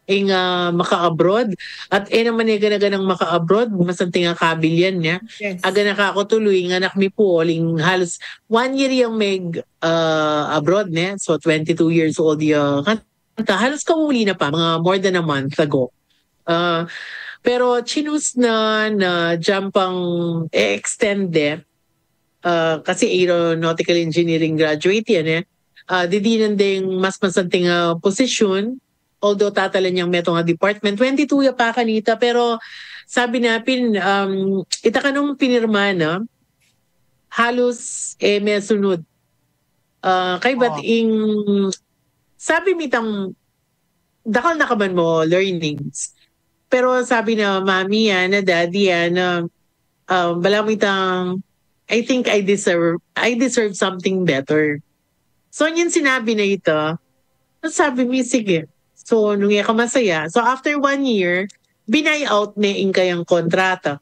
ing, ah, maka-abroad. At e naman e gana-ganang maka-abroad, masanting a kabil yan, ne. Yes. Aga na ka ako tuloy, ing anak mi pu, uling halos one year yang meg, ah, abroad, ne. So, twenty-two years old ya kanta. Halos kauli na pa, mga more than a month ago. Ah, pero chinus na, na jam pang e-extend, eh. Ah, kasi aeronautical engineering graduate yan, eh. Ah, didinan deng mas masanting a posisyon, although tatalan yang metung a department. Twenty-two ya pa kanita, pero sabi na pin, um, ita kanung pinirma na, halos, eh, mesunud. Ah, kaybat ing, sabi mi tang, dakal na ka man mo learnings. Pero sabi na mami, ah, na daddy, ah, na, ah, bala mo itang, I think I deserve, I deserve something better. So, yung sinabi na ito, sabi mi, sige. So, nung iya ka masaya. So, after one year, binay out na ing kayang kontrata.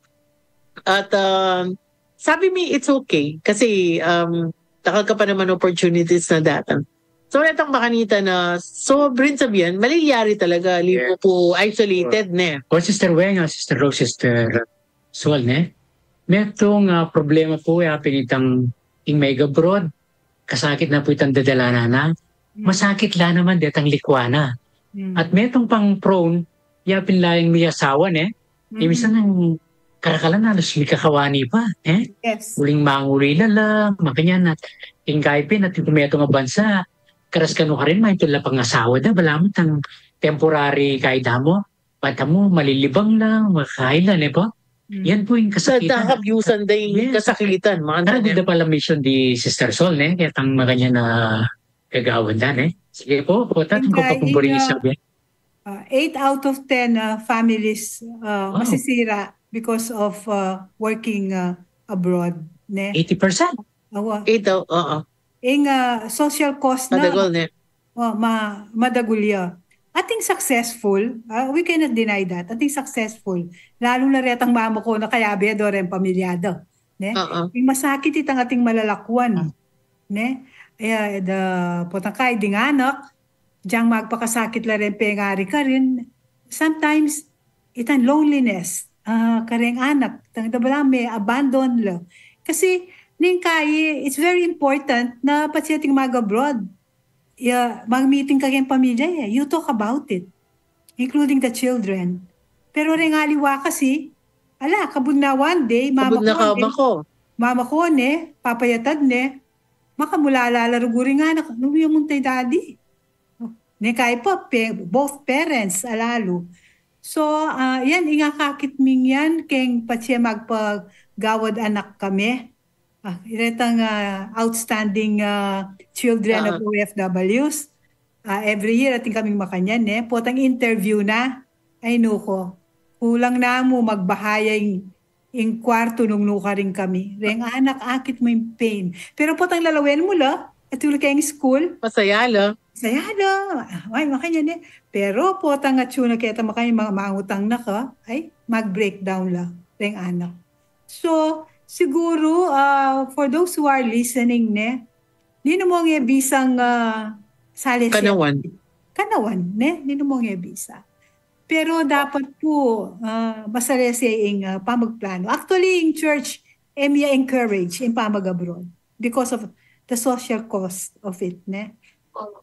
At, um, sabi mi, it's okay. Kasi, um, dakal ka pa naman opportunities na datang. So, etang makanita na, so, brin sabihan, malilyari talaga, limu po, isolated na. O Sister Weng, ah, Sister Rose, Sister Sol, ne? Metung, ah, problema po, ya pinitang ing mag-abroad, kasakit na po itang dadalanan na. Masakit la naman detang likwa na. At metung pang prone, ya pin la ing miyasawa, ne? Minsan nang karakalan na, alas mikakawani pa, eh? Yes. Uling manguli la la, makanyan at ing kaybat pin at ing metung a bansa, karas kanu karin, maintun la pangasawa da, balamu itang temporary kaybat mu, bata mu, malilibang la, makakain la, ne po? Yan po ing kasakitan. Nagkakabyusan da ing kasakitan, mga Parang ganda pala mission di Sister Sol, ne? Kaya tang makanyan na gagawan da, ne? Sige po, po, tatang ko pa kung buring isabi. Uh, eight out of ten uh, families uh, masisira because of uh, working uh, abroad, ne? Eighty percent. Awa. Ito, oo. Ing uh, social cost na, Madagol, ne? Oh, ma madagul ya. Ating successful, ah, we cannot deny that. Ating successful. Lalo na retang mama ko na kayabe do ren pamilyada, ne? Oo. Ing masakit itang ating malalakwan, ne? Aya, da, potang kay ding anak, diyang magpakasakit la ren pengari karin. Sometimes, itang loneliness, ah, kareng anak, tang da bala me abandon la. Kasi, ning kay, it's very important na patse ating mag-abroad. Ya, mag-meeting ka keng pamilya, ya, you talk about it, including the children. Pero reng aliwa kasi, ala, kabud na one day, mama Kabud na ko, kama ne, ko. mama ko, ne, papayatad, ne, makamulala la rugu ring anak, nung ya muntay daddy. Ne, kay pa, pe, both parents, alalu. So, ah, yan, ing akakit ming yan, keng patse magpagawad anak kami. Ah, iretang ah, outstanding ah, children of Ah. O F Ws. Ah, every year, atin kaming makanyan, eh. Potang interview na. Ay, nuko. Kulang na mu, magbahaya ing, ing kwartu nung nukarin kami. Reng anak, akit mu ing pain. Pero potang lalawen mu la, at uli keng school, Masaya la. saya la. Ay, makanyan, eh. Pero potang atsu na keta makanyan, ma- mangutang na ka, ay, mag-breakdown la. Reng anak. So, siguro, ah, for those who are listening, ne, ninu mong e bisang ah, sale siya. Kanawan. Kanawan, ne? Ninu mong e bisa. Pero dapat po, ah, masarese ing ah, pamagplano. Actually, ing church, e mi ya-encourage ing pamag-abroad because of the social cost of it, ne?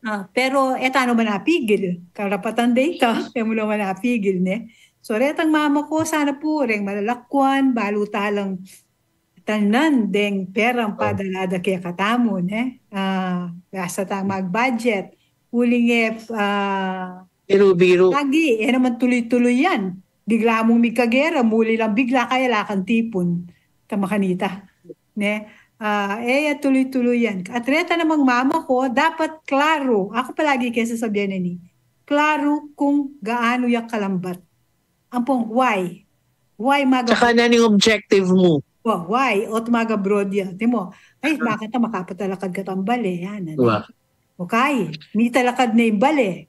Ah, pero e ta naman apigil. Karapatan da ita, e mu naman apigil, ne? So, retang mama ko, sana po, reng malalakwan, balu ta lang talnan deng perang padala da kekatamu, ne? Ah, basta tang mag-budget. Uling e, ah, Biru-biru. lagi, e naman tuloy-tuloy yan. Bigla mung migkagera, muli lang bigla kaya lakang tipun. Tama kanita. Ne? Ah, e, e tuloy-tuloy yan. At reta namang mama ko, dapat klaro. Ako palagi kaya sasabihan na ni, klaro kung gaano ya kalambat. Ampong why? Why mag- Tsaka na ning objective mu. Wa- why? O't mag-abroad ya. Timo, ay, bakit na makapatalakad ka tambal eh. Yan, ano? Wa. Okay, mita lakad ne ing bale.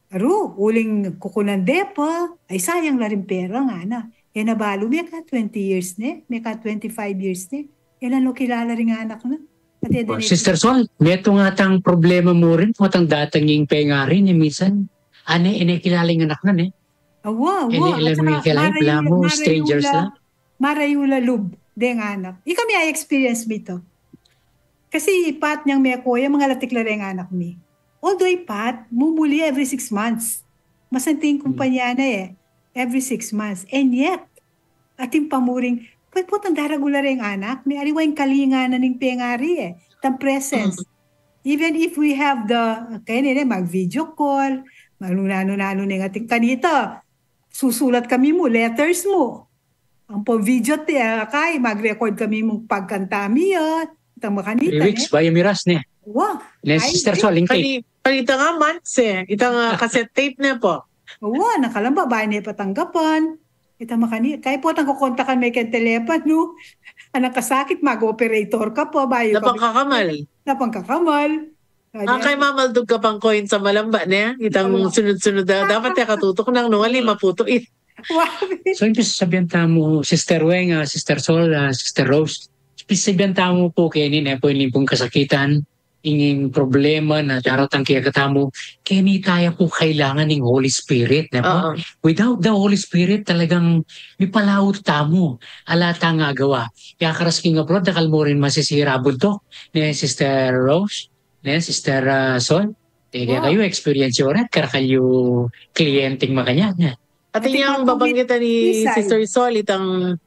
Aru, uling kukunan de pa, ay sayang la ring pera ngana. E na balu, meka twenty years ne, meka twenty-five years ne. E na no kilala ring anak na. At e da Oh, ne Sister Sol, metung atang problema mu rin, potang datang ing pengari ne minsan. Ane, e ne kilala ing anak na ne. Awa, E awa. ne, alam mo, kilala, balamu, strangers la. Marayu la lub deng anak. Ikami a-experience mi to. Kasi pat nyang meko ya, mangalatik la reng anak mi. Although ipat, mumuli every six months. Masanting kumpanya na e, every six months. And yet, atin pa mu ring, pwede potang daragul la reng anak mi, aliwa ing kalinga na ning pengari e, tang presence. Even if we have the, kaya nila mag-video call, mag-nanu-nanu ning atin kanita, susulat kami mu, letters mu. Ampong video ti, ah, kay mag-record kami mu pagkanta mi, ah. Itang makanita, Lyrics, bayu miras ne. Wa, Ne, ay, Sister di. Sol, ing tape. Kani, kani ta nga months e. Itang ah, cassette tape ne po. Wa, nakalamba, bayu ne patanggapan. Itang makani, kay potang kukontakan me keng telepon, no? Anang kasakit, mag-operator ka pa, bayu Napangkakamal. Napangkakamal. Ah, kay mamaldug ka pang coin sa malamba ne. Itang sunod-sunod da, dapat ya katutuk nang nung ali maputo it. Wa, So, ing pisasabian tamu, Sister Weng, ah, Sister Sol, ah, Sister Rose, pisasabian tamu pu keni ne, pu ing pung kasakitan, ing problema na daratang kekatamu, keni taya pu kailangan ing Holy Spirit, ne pu? Oo. Without the Holy Spirit, talagang mipalaut tamu, ala tang agawa. Kaya karas king abroad, dakal mu rin masisira buntuk, ne, Sister Rose, ne, Sister ah, Sol? Tege Wow. Kayu, experience yu rin, karakal yu klienteng makanyan, ne? Atin Atin yang ang babanggitan ni Isay. Sister Sol, itang,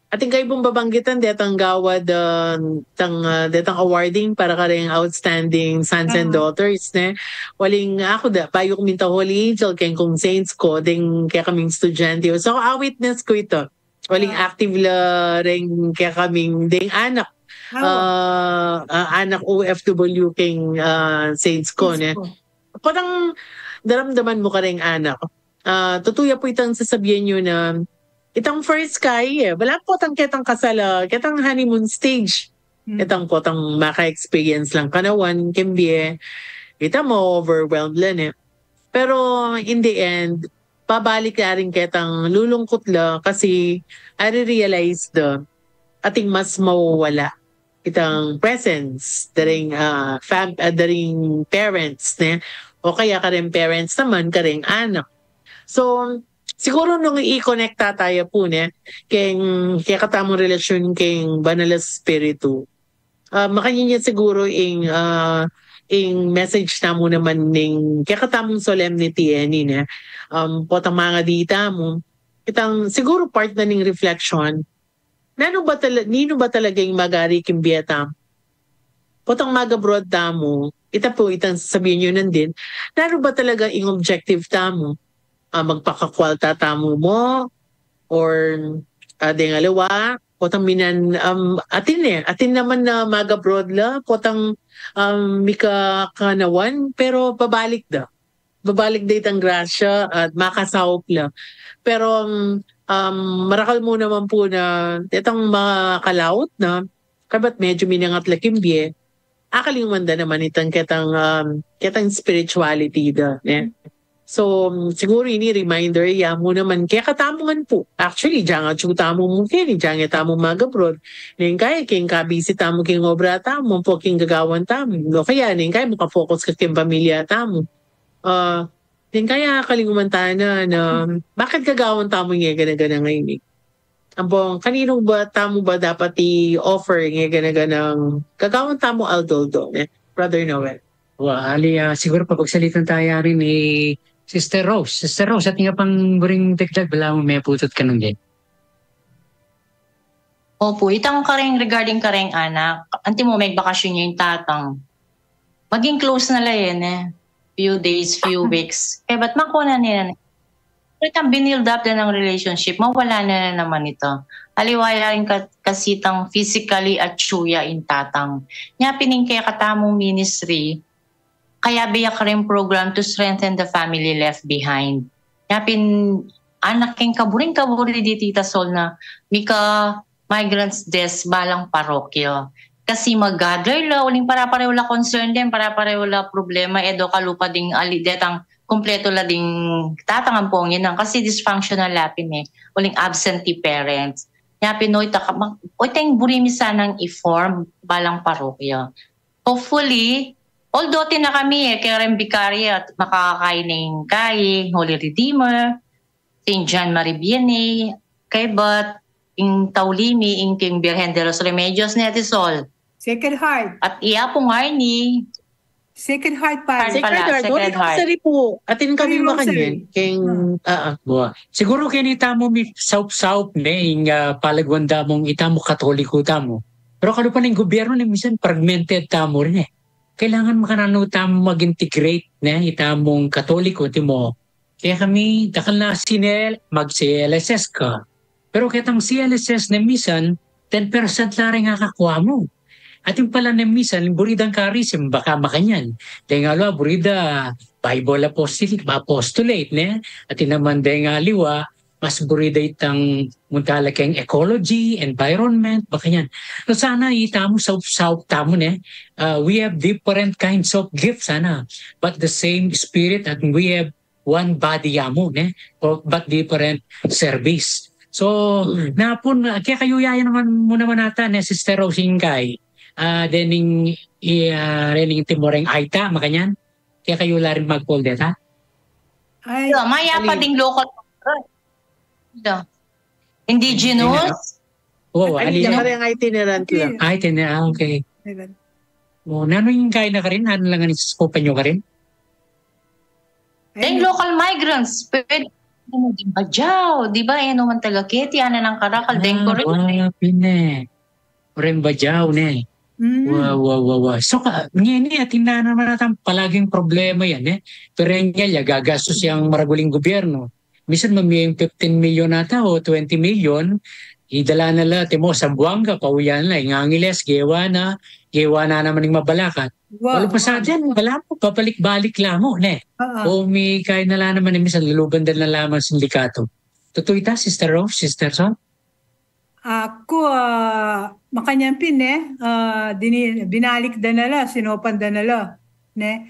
atin kayu pung babanggitan, detang gawad, ah, tang, ah, detang awarding para kareng outstanding sons and Aha. daughters, ne? Uling aku da, bayu ku minta Holy Angel, keng kung saints ku, deng kekaming estudyante. So, a-witness ku ito. Uling Ah. active la reng kekaming, deng anak. Awa. Ah, ah, anak O F W keng ah, saints ku, ne? Ko. Potang daramdaman mu kareng anak. Ah, tutu ya pu itang sasabian yu na, itang first kay e, wala potang ketang kasal, ah, ketang honeymoon stage. Hmm. Itang potang maka-experience lang kanawan, keng bie, ita ma-overwhelmed la ne. Pero in the end, babalik la rin ketang lulungkut la kasi ari-realize da atin mas mawawala itang presence da ring, ah, fam-, ah, da ring parents, ne? O kaya kareng parents naman, kareng anak. So, siguro nung i-connect taya pu, ne, keng, kekatamung relasyon keng Banal a Espiritu. Ah, makanyan ya siguro ing, ah, ing message tamu naman ning kekatamung solemnity, e, ne? Um, potang mangadi tamu, itang siguro part na ning reflection, nanu ba tala-, ninu ba talaga ing magari king bie tamu? Potang mag-abroad tamu, ita pu itang sasabian yu nandin, nanu ba talaga ing objective tamu? Ah, magpakakwalta tamu mu? Or, ah, deng aliwa, potang minan, um, atin e, atin naman na mag-abroad la, potang, um, mika kanawan, pero babalik da. Babalik da itang grasya at makasaup la. Pero, um, um, marakal mu naman pu na itang makalaut na, kabat medyo minangat la king bie, akalinguman da naman itang ketang, um, ketang spirituality da, ne? So, um, siguro ini reminder ya mu naman kekatamu man pu. Actually, dyan atsu tamu mu keni, dyan ya tamu mag-abroad. Neng kaya, keng kabisi tamu keng obra tamu, pu keng gagawan tamu. O kaya, neng kaya, makafocus ka keng pamilya tamu. Ah, neng kaya, kalinguman tana na, bakit gagawan tamu ing gana-gana ngeni? Ampong, kaninu ba tamu ba dapat i-offer ing gana-ganang gagawan tamu aldo-aldo, ne? Brother Noel. Wa, ali, ah, siguro papagsalitan taya rin ni Sister Rose. Sister Rose, atin ka pang buring dagdag, balamu meputut ka nung din. Opo, itang kareng, regarding kareng anak, anti mo, may bakasyon ya ing tatang. Maging close na la yan e. Few days, few weeks. Kaya ba't makuha na nila na? Pero itang binild up na ng relationship, mawala na, na naman ito. Aliwa ya rin ka-, kasi itang physically atsu ya ing tatang. Nya pin ing kekatamung ministry, kaya biyak rin program to strengthen the family left behind. Nya pin anak king kaburing-kaburi di Tita Sol na mika migrants desk balang parokya. Kasi mag-gather la, uling para-pareho la concern din, para-pareho la problema, e do kalupa ding ali, detang kumpleto la ding tatang ampong ina, kasi dysfunctional la pin e, uling absentee parents. Nya pin, o, ita ka, mag-, o, ita ing buri mi sanang i-form balang parokya. Hopefully, although atin na kami e, kaya rin Vicaria, makakakai ning kai, Holy Redeemer, Saint John Marie Vianney, kay bat, ing Taulimi, ing king Birhen de los Remedios, ne, Ate Sol. Sacred Heart. At iya pung Arnie. Sacred Heart Parish. Sacred Heart. Sacred Heart. Atin kami makanyan. King, ah, ah, buwa. Siguro keni tamu mi saup-saup, ne, ing, ah, palagwan da mung itamu Katoliko tamu. Pero kalupa ning gobyerno, ne, minsan fragmented tamu rin e. Kailangan makananu tamu mag-integrate, ne, itamung Katoliko, ti mo. Kaya kami, dakal na sinel, mag-C L S S ka. Pero ketang C L S S ne misan, ten percent la rin akakua mu. Atin pala ne misan, buri dang charism, baka makanyan. Deng aliwa, buri da Bible apostolate, apostolate, ne? Atin naman deng aliwa, mas buri da itang munta la keng ecology, environment, makanyan. So sana itamu saup-saup tamu, ne? Uh, we have different kinds of gifts, sana. But the same spirit, and we have one body ya mu, ne? O, but different service. So, napun, ah, kekayu ya naman mu naman ata, ne, Sister Rosing kay, ah, dening, i-, ah, dening Timoreng Aita, makanyan? Kekayu la rin magpul deta? Ay, mayap pa ding local. Indigenous? Oo, ali na. Itinerant la. Ah, itinerant, ah, okay. O, nanu ing kain na karin? Nanu lang ang iskupan nyo karin? Deng local migrants, pwede, ano, deng Bajau, di ba? E no man taga keti, ana nang karakal, deng Korean. Wa, pin e. Korean Bajau, ne. Wa, wa, wa, wa. So, ka, ngeni, atin na naman atang palaging problema yan, e. Pero yan, ya, gagastos yang maragul ing gobyerno. Misan mamie ing fifteen million ata o twenty million, idala na la, timo, Zamboanga, pauwian na la, ing Angeles, gewa na, gewa na naman ing mabalakat. Wa, wa. Wala pa sa atin, wala mu, pabalik-balik la mu, ne? Oo. O mi kain na la naman, e, misan luluban da na la man sindikato. Tutu ita, Sister Rose, Sister Son? Aku, ah, makanyan pin, ne? Ah, dini, binalik da na la, sinopan da na la, ne?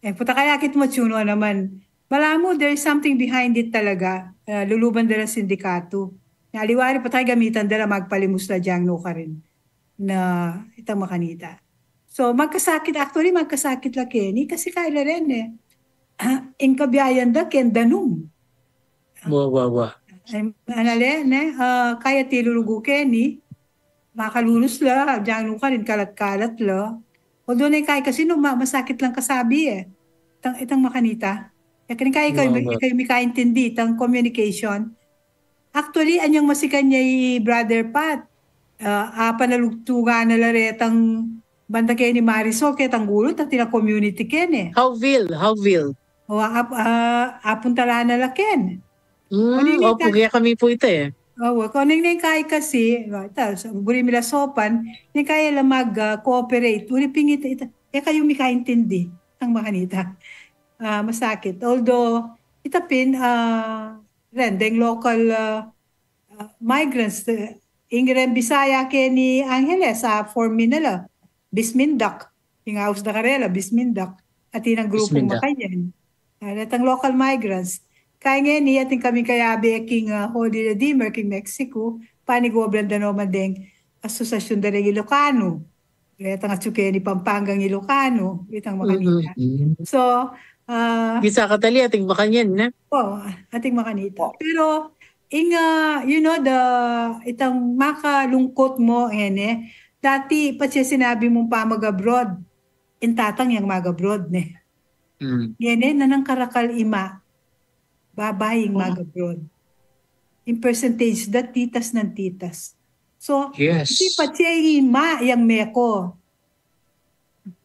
E, puta kaya kit mo, tsuno naman. Balamu, there is something behind it talaga. Ah, luluban da la sindikato. Na aliwa rin, patay gamitan da la, magpalimus la dyang nukarin. Na, itang makanita. So, magkasakit, actually, magkasakit la keni, kasi kaila rin, e. Ing kabiayan da, ken danum. Wa, wa, wa. Em, anale, ne? Ah, kaya ti lulugu keni, makalunus la, dyang nukarin, kalat-kalat la. Although ne kaya kasi no, ma-, masakit lang kasabi, e. Itang, itang makanita. Ya keni kaya ikaw, ikaw mikaintindi, itang communication. Actually, anyang masikan ya i Brother Pat. Ah, apa na lugtugan na la retang banda keni Marisol, ketang gulut, atin a community keni. Howville, Howville. O, ap-, ah, apunta la na la ken. Mm, opu, kaya kami pu ita, e. O, kung ning, ning kaya kasi, ita, buri mi la sopan, ning kaya la mag, ah, cooperate. Uli pin ita, ita, e kayu mikaintindi, itang makanita. Ah, masakit. Although, ita pin, ah, ren, deng local, ah, ah, migrants, e, ing ren Bisaya keni Angeles, a form mi na la, Bismindak. Ing aus da karela, Bismindak. Atin nang grupung makanyan. Ah, retang local migrants. Kaya ngeni, atin kaming kayabe king, ah, Holy Redeemer, king Mexico, panigobran da no man deng asosiasyun da reng Ilokano. Retang atsu keni Pampangang Ilokano, itang makanita. So, ah, bisa katali ating makanyan, ne? O, ating makanita. Pero, ing, ah, you know, the, itang makalungkut mu, e, ne? Dati, patse sinabi mung pamag-abroad, ing tatang yang mag-abroad, ne? Ngeni, nanang karakal ima, babaing mag-abroad. Ing percentage da, titas nang titas. So, yes, iti patse ing ima yang meko.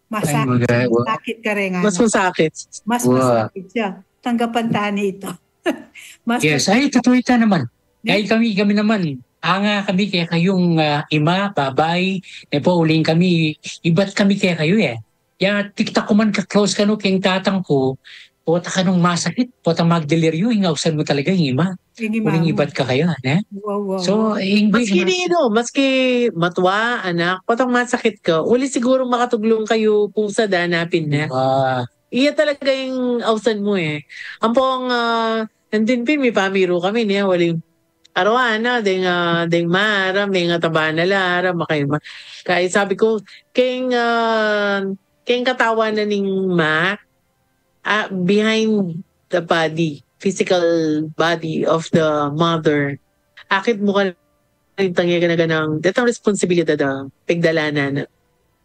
Masakit, masakit kareng anak. Mas masakit. Mas masakit ya. Tanggapan ta ne ita. Mas masakit. Yes, ay, tutu ita naman. Kaya kami, kami naman, anga kami kekayung, ah, ima, babai, ne pu, uling kami, ibat kami kekayu, e. Ya, tiktak ku man ka-close kanu keng tatang ku, Pota ka nung masakit, pota magdeliryo, ing ausan mu talaga ing ima. Ing ima. Uling ibat ka kaya, ne? Wow, wow. So, ing maski nino, maski matwa, anak, potang masakit ka, uli siguro makatuglung kayu pu sa danapin, ne? Ah. Iya talaga ing ausan mu, e. Ampong, ah, nandin pin, mipamiru kami, ne? Uling arawan na, deng, ah, deng ma, ara, mengataba na la, ara, makayma. Kaya sabi ku, keng, ah, keng katawan na ning ma, ah, behind the body, physical body of the mother, akit mu ka rin tang e gana-ganang, detang responsibilidad a pigdalanan na.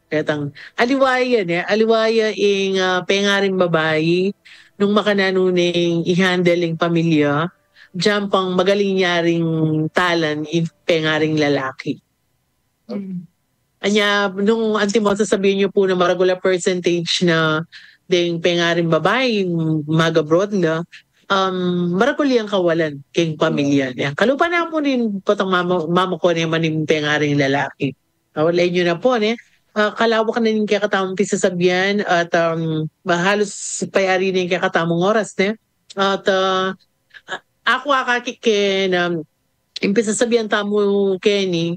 Detang, aliwa ya, ne, aliwa ya ing, ah, pengaring babai, nung makananu neng i-handle ing pamilya, diyan pang magaling ya ring talan ing pengaring lalaki. Mm. Anya, nung antimo sasabian yu pu na maragul a percentage na deng pengaring babai, mag-abroad la, um, maragul yang kawalan keng pamilya niya. Kalupa na pu ning potang mama, mama ku ne man ing pengaring lalaki. Kawalan yu na pu, ne? Ah, kalawak na ning kekatamung pisasabian at, um, halos payari na ing kekatamung oras, ne? At, ah, aku akakit ke na, ing pisasabian tamu keni,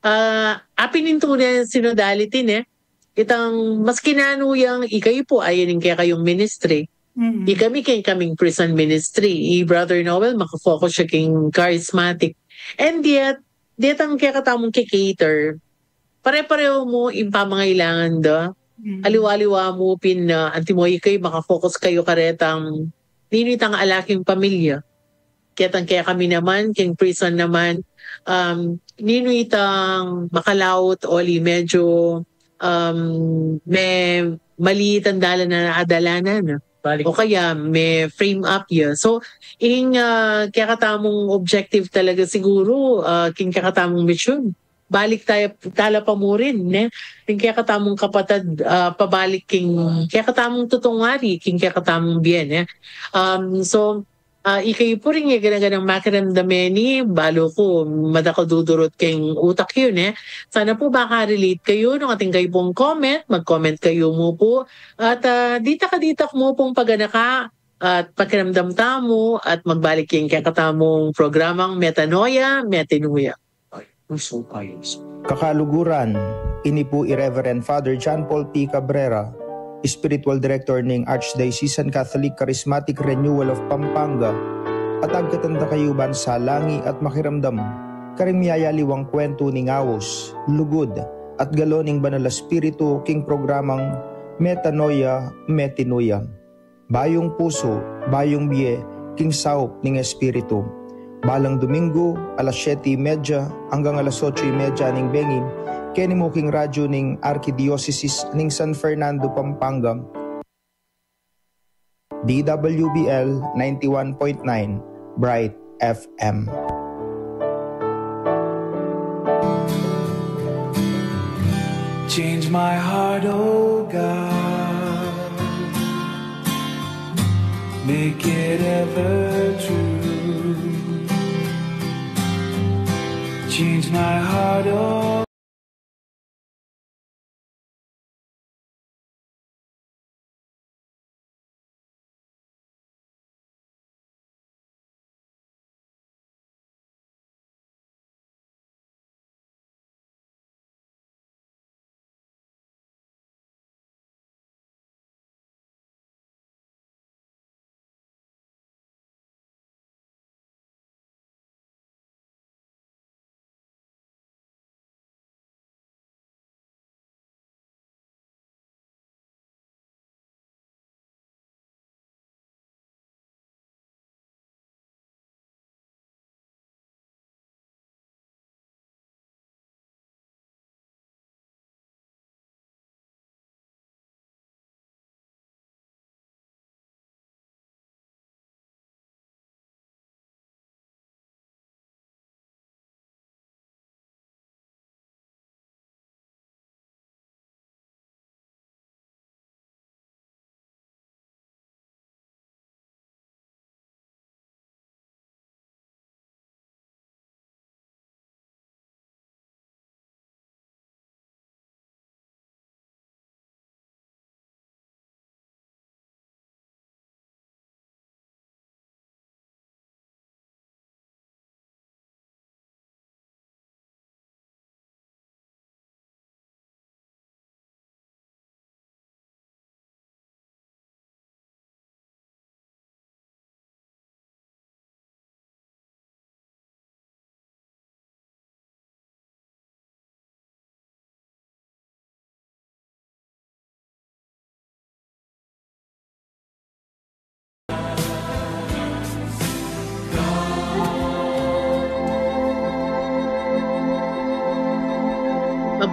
ah, apin ing tune synodality, ne? Itang maski nanu yang ikayu pu, ayan ing kekayung ministry. Mm. Ikami keng kaming prison ministry. I Brother Noel, makafocus ya keng charismatic. And yet, detang kekatamung ke-cater, pare-pareho mu ing pamangailangan da. Mm. Aliwa-aliwa mu pin na, antimo ikayu, makafocus kayu karetang ninu itang ala king pamilya. Ketang kekami naman, keng prison naman, um, ninu itang makalaut, uli medyo, um, me-, mali itang dalan a adalanan, no? Balik. O kaya, me-frame up ya. So, ing, ah, kekatamung objective talaga siguro, ah, king kekatamung misyon, balik taya, tala pa mu rin, ne? Ing kekatamung kapatad, ah, pabalik king kekatamung tutung wari, king kekatamung bie, ne? Um, so, ah, ikayu pu rin e gana-ganang makiramdam meni, balu ku, madakal dudurut keng utak yu, ne? Sana pu makarelate kayu nung atin kayu pung comment, mag-comment kayu mu pu. At, ah, ditak a ditak mu pung paganaka at pakiramdam tamu at magbalik king kekatamung programang Metanoia, Metanoia. Ay, puso kayo. Kakaluguran, ini pu i Reverend Father John Paul P. Cabrera, Spiritual Director ning Archdiocesan Catholic Charismatic Renewal of Pampanga, at agkatan da kayu ban salangi at makiramdam karing miyayaliwang kwentu ning aus, lugud, at galon ning Banal a Espiritu king programang Metanoia, Metanoia. Bayung pusu, bayung bie, king saup ning Espiritu. Balang Domingo, alas siyete y media anggang alas otso y media ning bengi, keni mu king radyu ning Arkidiosesis ning San Fernando, Pampanga, D W B L ninety-one point nine Bright F M. Change my heart, oh God. Make it ever true. Change my heart, oh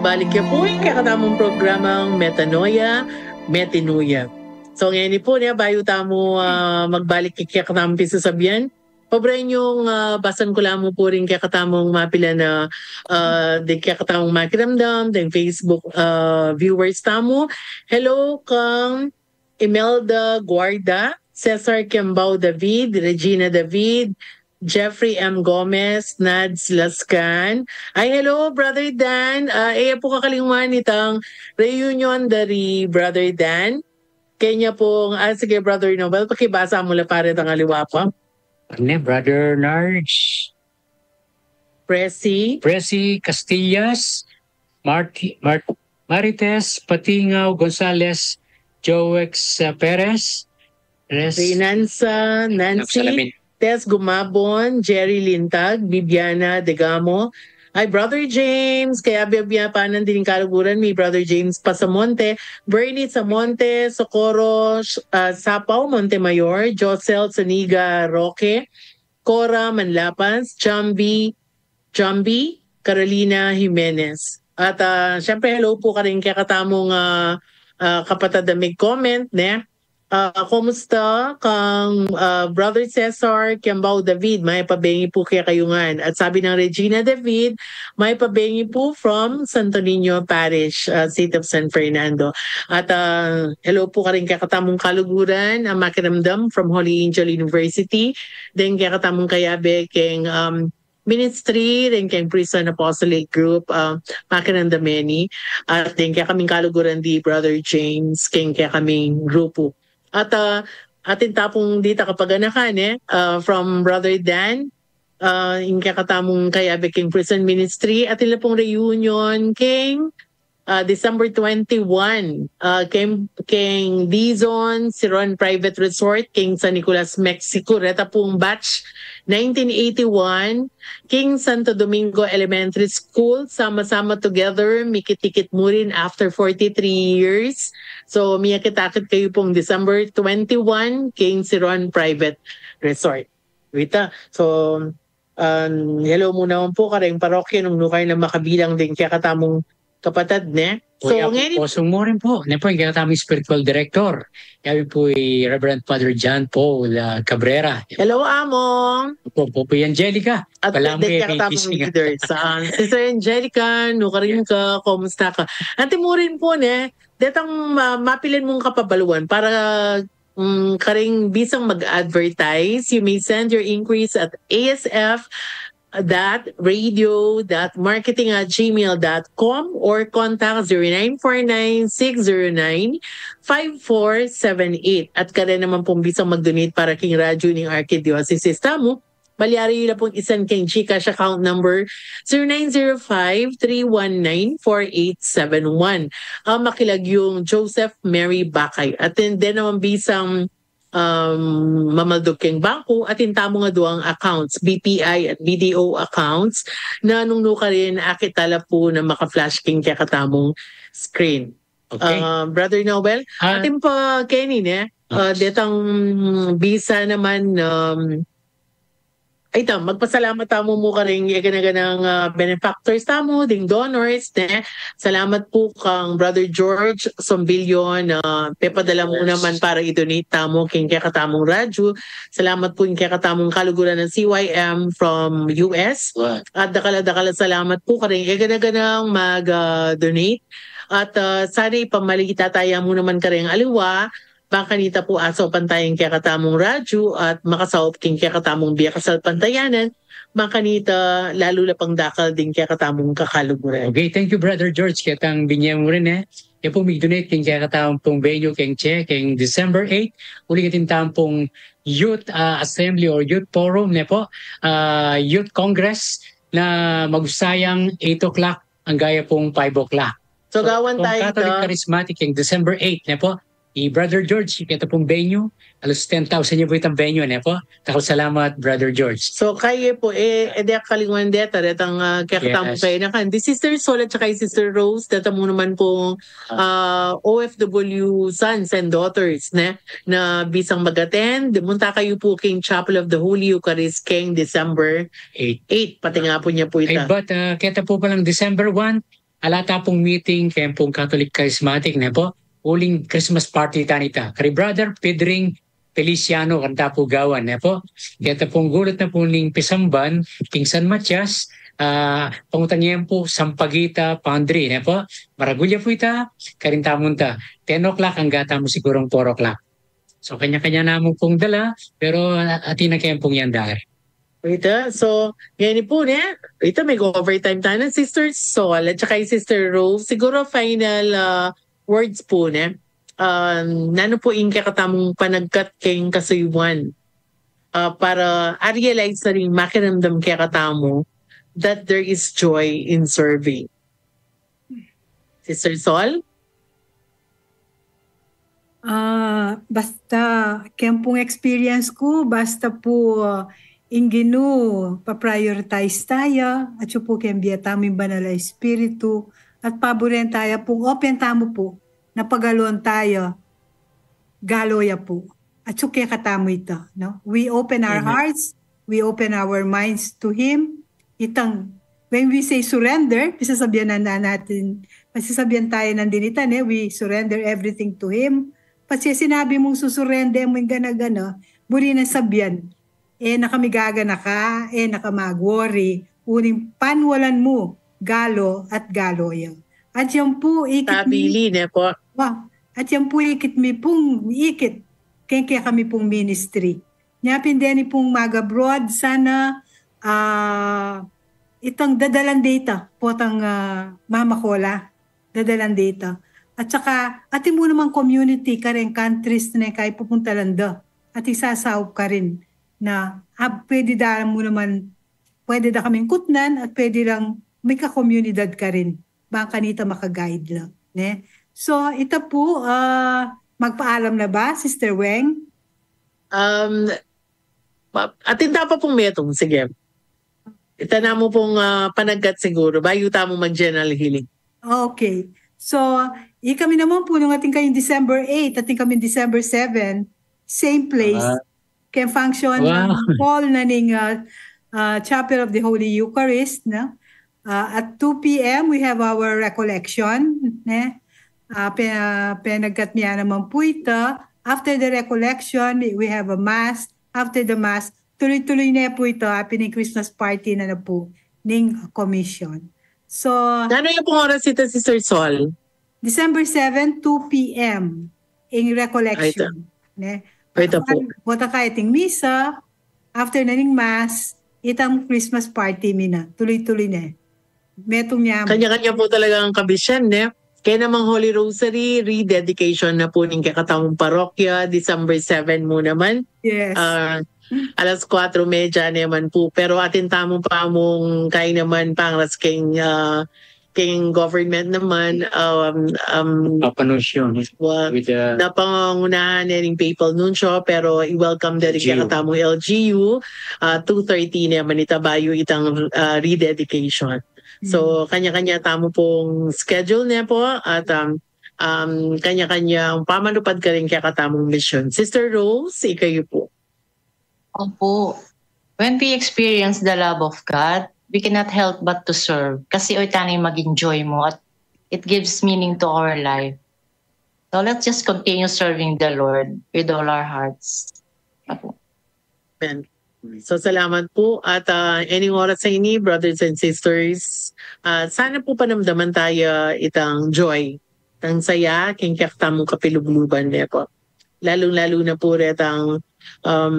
Balik ya pu ing kekatamung programang Metanoia, Metanoia. So, ngeni pu, ne, bayu tamu, ah, magbalik king kekatamung pisasabian, pabren yung, ah, basan ku la mu pu ring kekatamung mapilan a, ah, ding kekatamung makiramdam, ding Facebook, ah, viewers tamu. Hello kang Imelda Guarda, Cesar Kiambao David, Regina David, Jeffrey M Gomez, Nads Lascan. Ay, hello, Brother Dan. Ah, e ya pu kakalingwan itang reunion dari Brother Dan. Kenya pung, ah, sige, Brother Nobel, pakibasa mu la pa retang aliwa pa. Ano, Brother Narge? Presi. Presi Castillas, Marti-, Mar-, Marites Patingaw Gonzales, Joex, ah, Perez, Res-, Reynanza, Nancy, Salamin. Tess Gumabon, Jerry Lintag, Bibiana Degamo. Ay, Brother James, kaya bibia pa nandin ing kaluguran mi, Brother James Pasamonte, Bernie Samonte, Socorro, ah, Sapaw Montemayor, Josel Saniga Roque, Cora Manlapas, Jambi, Jambi, Carolina Jimenez. At, ah, syempre, hello pu karing kekatamung, ah, ah, kapatad a mig-comment, ne? Ah, kumusta kang, ah, Brother Cesar Kiambao David? Mayap a bengi pu kekayu ngan. At sabi nang Regina David, mayap a bengi pu from Santo Niño Parish, ah, City of San Fernando. At, ah, hello pu karing kekatamung kaluguran a makiramdam from Holy Angel University. Deng kekatamung kayabe keng, um, ministry, deng keng Prison Apostolic Group, ah, makiramdam meni. At deng kekaming kaluguran di Brother James, keng kekaming grupu. At, ah, atin ta pung dita kapaganakan, e, ah, from Brother Dan, ah, ing kekatamung kayabe keng Prison Ministry, atin la pung reunion keng, ah, December twenty-one, ah, keng, keng Dizon Siron Private Resort, keng San Nicolas, Mexico. Reta pung batch nineteen eighty-one, keng Santo Domingo Elementary School, sama-sama together, mikit-ikit mu rin after forty-three years. So, miyakit-akit kayu pung December twenty-one, keng Siron Private Resort. Wita. So, ah, hello mu naman pu kareng parokya nung nu kayu na makabilang deng kekatamung kapatad, ne? So, ngeni, posung mu rin pu, ne pu, ing kekatamung spiritual director. Yabi pu i Reverend Father John Paul, ah, Cabrera. Hello, Among. Pu, pu, pu, Angelica. At pala deng kekatamung leaders, ah, Sister Angelica, nu karin ka, kumusta ka? Ante mu rin pu, ne, detang ma-, mapilan mung kapabaluan para, mm, karing bisang mag-advertise, you may send your inquiries at A S F dot radio dot marketing at gmail dot com or contact zero nine four nine six zero nine five four seven eight. At kare naman pung bisang mag-donate para king radyo ning Archdiocese tamu, malyari yu la pung isan keng GCash account number zero nine zero five three one nine four eight seven one. Ah, makilagyung Joseph Mary Bakay. At then, then naman bisang, um, mamaldug keng bangku, atin tamung aduang accounts, B P I at B D O accounts, na nung nu karin akit ta la pu na maka-flash king kekatamung screen. Okay. Ah, Brother Noel, ah, atin pa Kenny, ne? Ah, detang bisa naman, um, ay, ta, magpasalamat tamu mu karing egana-ganang, ah, benefactors tamu, ding donors, ne? Salamat pu kang Brother George Sombillo na pepadala mu naman para i-donate tamu king kekatamung radyo. Salamat pu king kekatamung kaluguran ng C Y M from U S. At dakal a dakal a salamat pu karing egana-ganang mag, ah, donate. At, ah, sana ipamalita taya mu naman karing aliwa, bang kanita pu asaupan taya ing kekatamung radyo at makasaup king kekatamung bie kasalpantayanan, bang kanita lalu la pang dakal ding kekatamung kakaluguran. Okay, thank you, Brother George, ketang binye mu rin, e. Ya pu, mig-donate king kekatamung venue keng CHEH, keng December eight, uling atin tamu pung Youth, ah, Assembly or Youth Forum, ne pu, ah, Youth Congress na mag-usa yang eight o'clock angga ya pung five o'clock. So, gawan taya Catholic Charismatic king December eight, ne pu. I Brother George, keta pung venue, alos ten thousand ya pu itang venue, ne pu. Dakal a salamat, Brother George. So, kaya pu, e, e de kakalingwan deta, detang, ah, kekatamung kayanakan. Di Sister Sol at saka i Sister Rose, deta mu naman pung, ah, O F W sons and daughters, ne, na bisang mag-attend, munta kayu pu king Chapel of the Holy Eucharist king December eight. Eight, patingapun ya pu ita. Ay, but, ah, keta pu palang December one, ala ta pung meeting keng pung Catholic Charismatic, ne po, uling Christmas party ta nita. Kari Brother Pedring Feliciano, kanta pu gawan, ne po. Keta pung gulut na pu ning pisamban king San Matias, ah, pangutang yan pu, Sampaguita Foundry, ne po. Maragul ya pu ita, karin tamu nta. Ten o'clock angga tamu sigurung four o'clock. So, kanya-kanya namu pung dala, pero, ah, atin na keng pung yan dari. Ita, so, ngeni pu, ne, ita, mag-overtime tamu na, Sister Sol, at saka i Sister Rose. Siguro final, ah, words pu, ne. Ah, nanu pu ing kekatamung panagkat keng kasuyuan? Ah, para a-realize na rin, makiramdam kekatamu that there is joy in serving. Sister Sol? Ah, basta, keng pung experience ku, basta pu, ah, ing Ginu, pa-prioritize taya, atyu pu keng bie tamu ing Banal a Espiritu, at paburen taya pung open tamu pu, na pagaloan taya, galo ya pu. Atyu kekatamu ita, no? We open our Amen. hearts, we open our minds to Him. Itang, when we say surrender, pisasabian na, na natin, pisasabian tayo ng dinita, ne? We surrender everything to Him. Pati sinabi mung susurrender mu ing gana-gana, buri nang sabian, e na kami gaganaka, e na ka mag-worry, uling panwalan mu, galo at galo ya. At yan pu, ikit mi, Tabili, ne po? Wa, at yan pu, ikit mi pung, ikit, keng kekami pung ministry. Nya pin deni pung mag-abroad, sana, ah, itang dadalan deta, potang, ah, mamakola, dadalan deta. At saka, atin mu namang community, kareng countries ne kaya pupunta landa. At isasaup karin na, ah, pwede da mu naman, pwede da kaming kutnan, at pwede lang mika komunidad karin. Bang kanita maka-guide la, ne? So, ita pu, ah, magpaalam na ba, Sister Weng? Um, ma-, atin ta pa pung metung, sige. Ita namu pung, ah, panagkat siguro, bayu tamu mag-general healing. Okay. So, ikami naman pu nung atin kayung December eight, atin kaming December seven, same place. Ah. Keng function Wow. ng hall na ning, ah, ah, Chapel of the Holy Eucharist, no? Ah, at two P M, we have our recollection, ne? Ah, pe-, ah, penagkat mi naman pu ita. After the recollection, we, we have a mass. After the mass, tuloy-tuloy na pu ita, ah, pin ing Christmas party na na pu ning commission. So, Nanu ya pung oras ita, Sister Sol? December seven, two P M, ing recollection. Ay, ita. Ne? Ay, ita pu. Bota kaya ating misa, after na ning mass, itang Christmas party mi na, tuloy-tuloy ne. Metung ya. Kanya-kanya pu talagang kabisyan, ne? Kaya namang Holy Rosary, rededication na pu ning kekatamung parokya, December seven mu naman. Yes. Ah, alas kuwatro medya naman pu. Pero atin tamu pa mung kaya naman pangras keng, ah, keng government naman, um, um, Papanusyon. Wa-, With the napangunahan na ning papal nuncio, pero i-welcome da rin L G U. Kekatamung L G U, ah, two thirty naman ita bayu itang, ah, rededication. So, Mm. kanya-kanya tamu pung schedule ne po, at, um, um, kanya-kanyang pamanupad karin kekatamung misyon. Sister Rose, ikayu pu. Opo. When we experience the love of God, we cannot help but to serve. Kasi oy, tana ing mag-enjoy mu at it gives meaning to our life. So let's just continue serving the Lord with all our hearts. Opo. Amen. So, salamat pu. At, ah, ining oras a ini, brothers and sisters, ah, sana pu panamdaman taya itang joy, itang saya, keng kekatamung kapilubluban, ne po. Lalung-lalu na pu retang, um,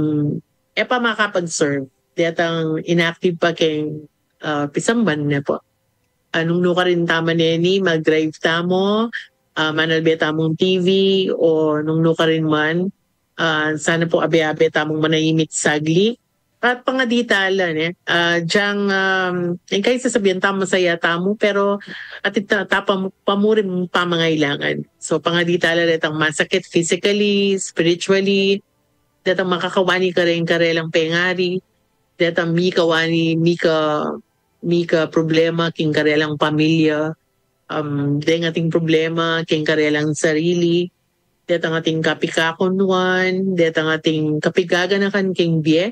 e pa makapag-serve, detang inactive pa keng, ah, pisamban, ne po. Ah, nung nukarin tamu neni, mag-drive tamu, ah, manalbe tamung T V, o nung nukarin man, ah, sana pu abe-abe tamung manahimik saglit. At pangadi tala, ne? Ah, dyang, um, ing kaya sasabian tamu, masaya tamu, pero atin ta-, ta-, pam-, pamurin pamangailangan. So, pangadi tala detang masakit physically, spiritually, detang makakawani kareng karelang pengari, detang mikawani, mika, mika problema king karelang pamilya, um, deng ating problema king karelang sarili, detang ating kapikakunuan, detang ating kapigaganakan king bie,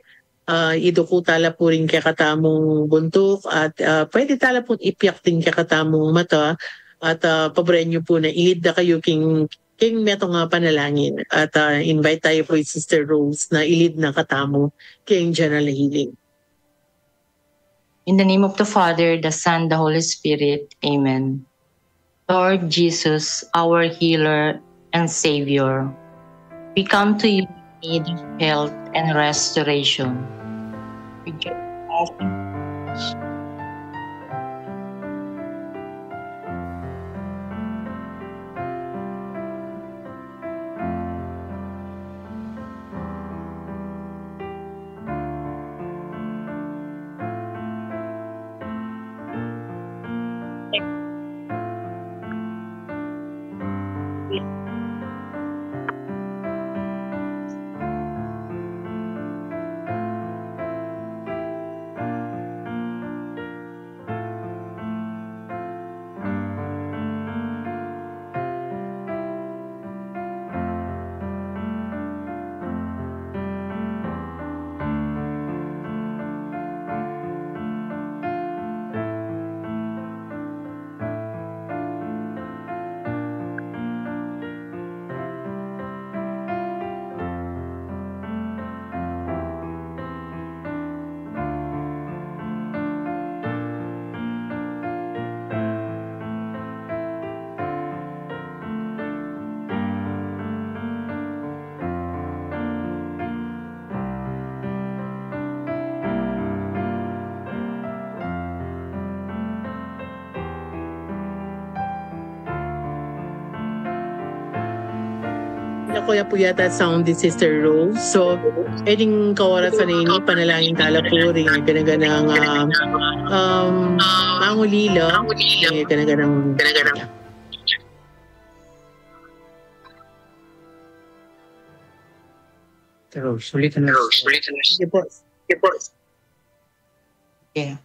ah, iduku tala pu ring kekatamung buntuk at, ah, pwede tala pung ipiak ding kekatamung mata at, ah, paburen yu pu na ilid da kayu king, king metung a panalangin. At, ah, invite tayu pu i Sister Rose na ilid na katamu king general healing. In the name of the Father, the Son, the Holy Spirit. Amen. Lord Jesus, our healer and Savior, we come to you in need of health and restoration. With your compassion, Naku, ya pu yata sound ni Sister Rose. So, e ding kaorasan a ini, panalangin tala pu ring gana-ganang, ah, um, mangulila, ring gana-ganang Rose, ulitin na. Rose, ulitin na. Sige po. Sige po. Okay.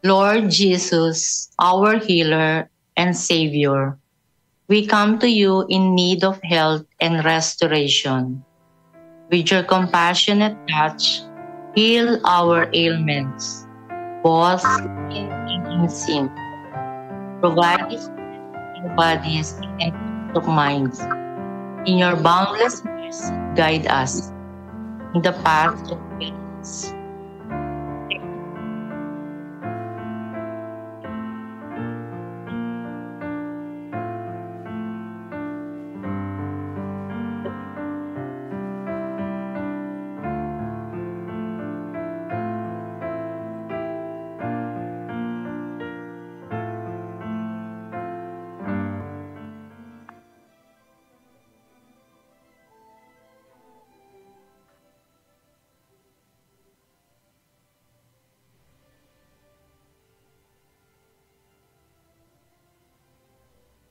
Lord Jesus, our healer and Savior, we come to you in need of health and restoration. With your compassionate touch, heal our ailments, both seen and unseen. Provide strength in our bodies and peace of minds. In your boundless mercy, guide us in the path of wellness.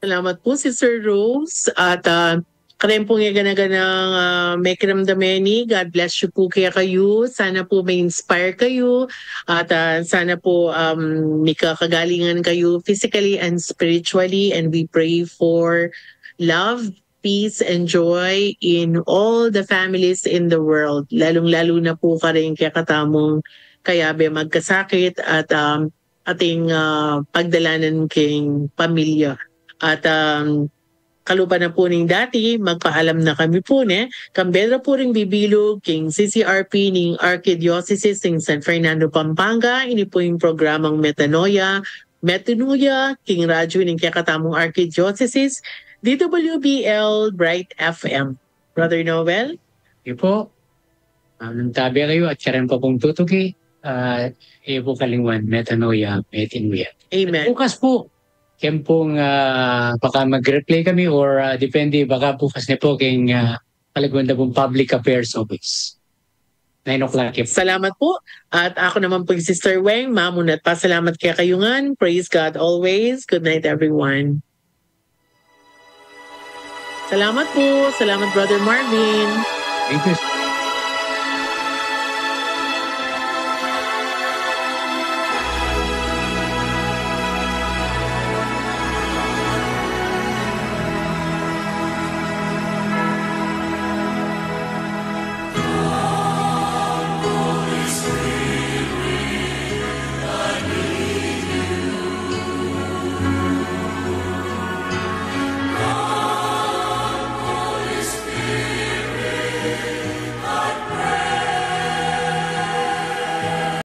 Salamat po, Sister Rose. At, ah, kareng pung e gana-ganang, ah, mekiramdam ini, God bless you po kekayu. Sana po ma-inspire kayu. At, ah, sana po, um, mika kagalingan kayu physically and spiritually. And we pray for love, peace, and joy in all the families in the world. Lalung-lalu na po kareng kekatamung kayabe magkasakit at, um, ating, ah, pagdalanan king pamilya. At, um, kalupa na po ning dati, magpaalam na kami po, ne? Kambe da po ring bibilug king C C R P ning Archdiocese ning San Fernando, Pampanga. Ini po ing programang Metanoia, Metanoia, king radyu ning kekatamung Archdiocese, D W B L Bright F M. Brother Noel? Iyo po. Ah, nung tabi kayu at siya rin po pong tutuki, ah, iyo po kalingwan, Metanoia, Metanoia. Amen. Bukas po, ken pong, ah, baka mag-replay kami or, ah, depende, baka bukas na po king, ah, paliguan da pong Public Affairs Office. Nine o'clock po. Salamat po. At ako naman po yung Sister Weng, mamunat pa. Salamat kekayu ngan. Praise God always. Good night, everyone. Salamat po. Salamat, Brother Marvin. Thank you.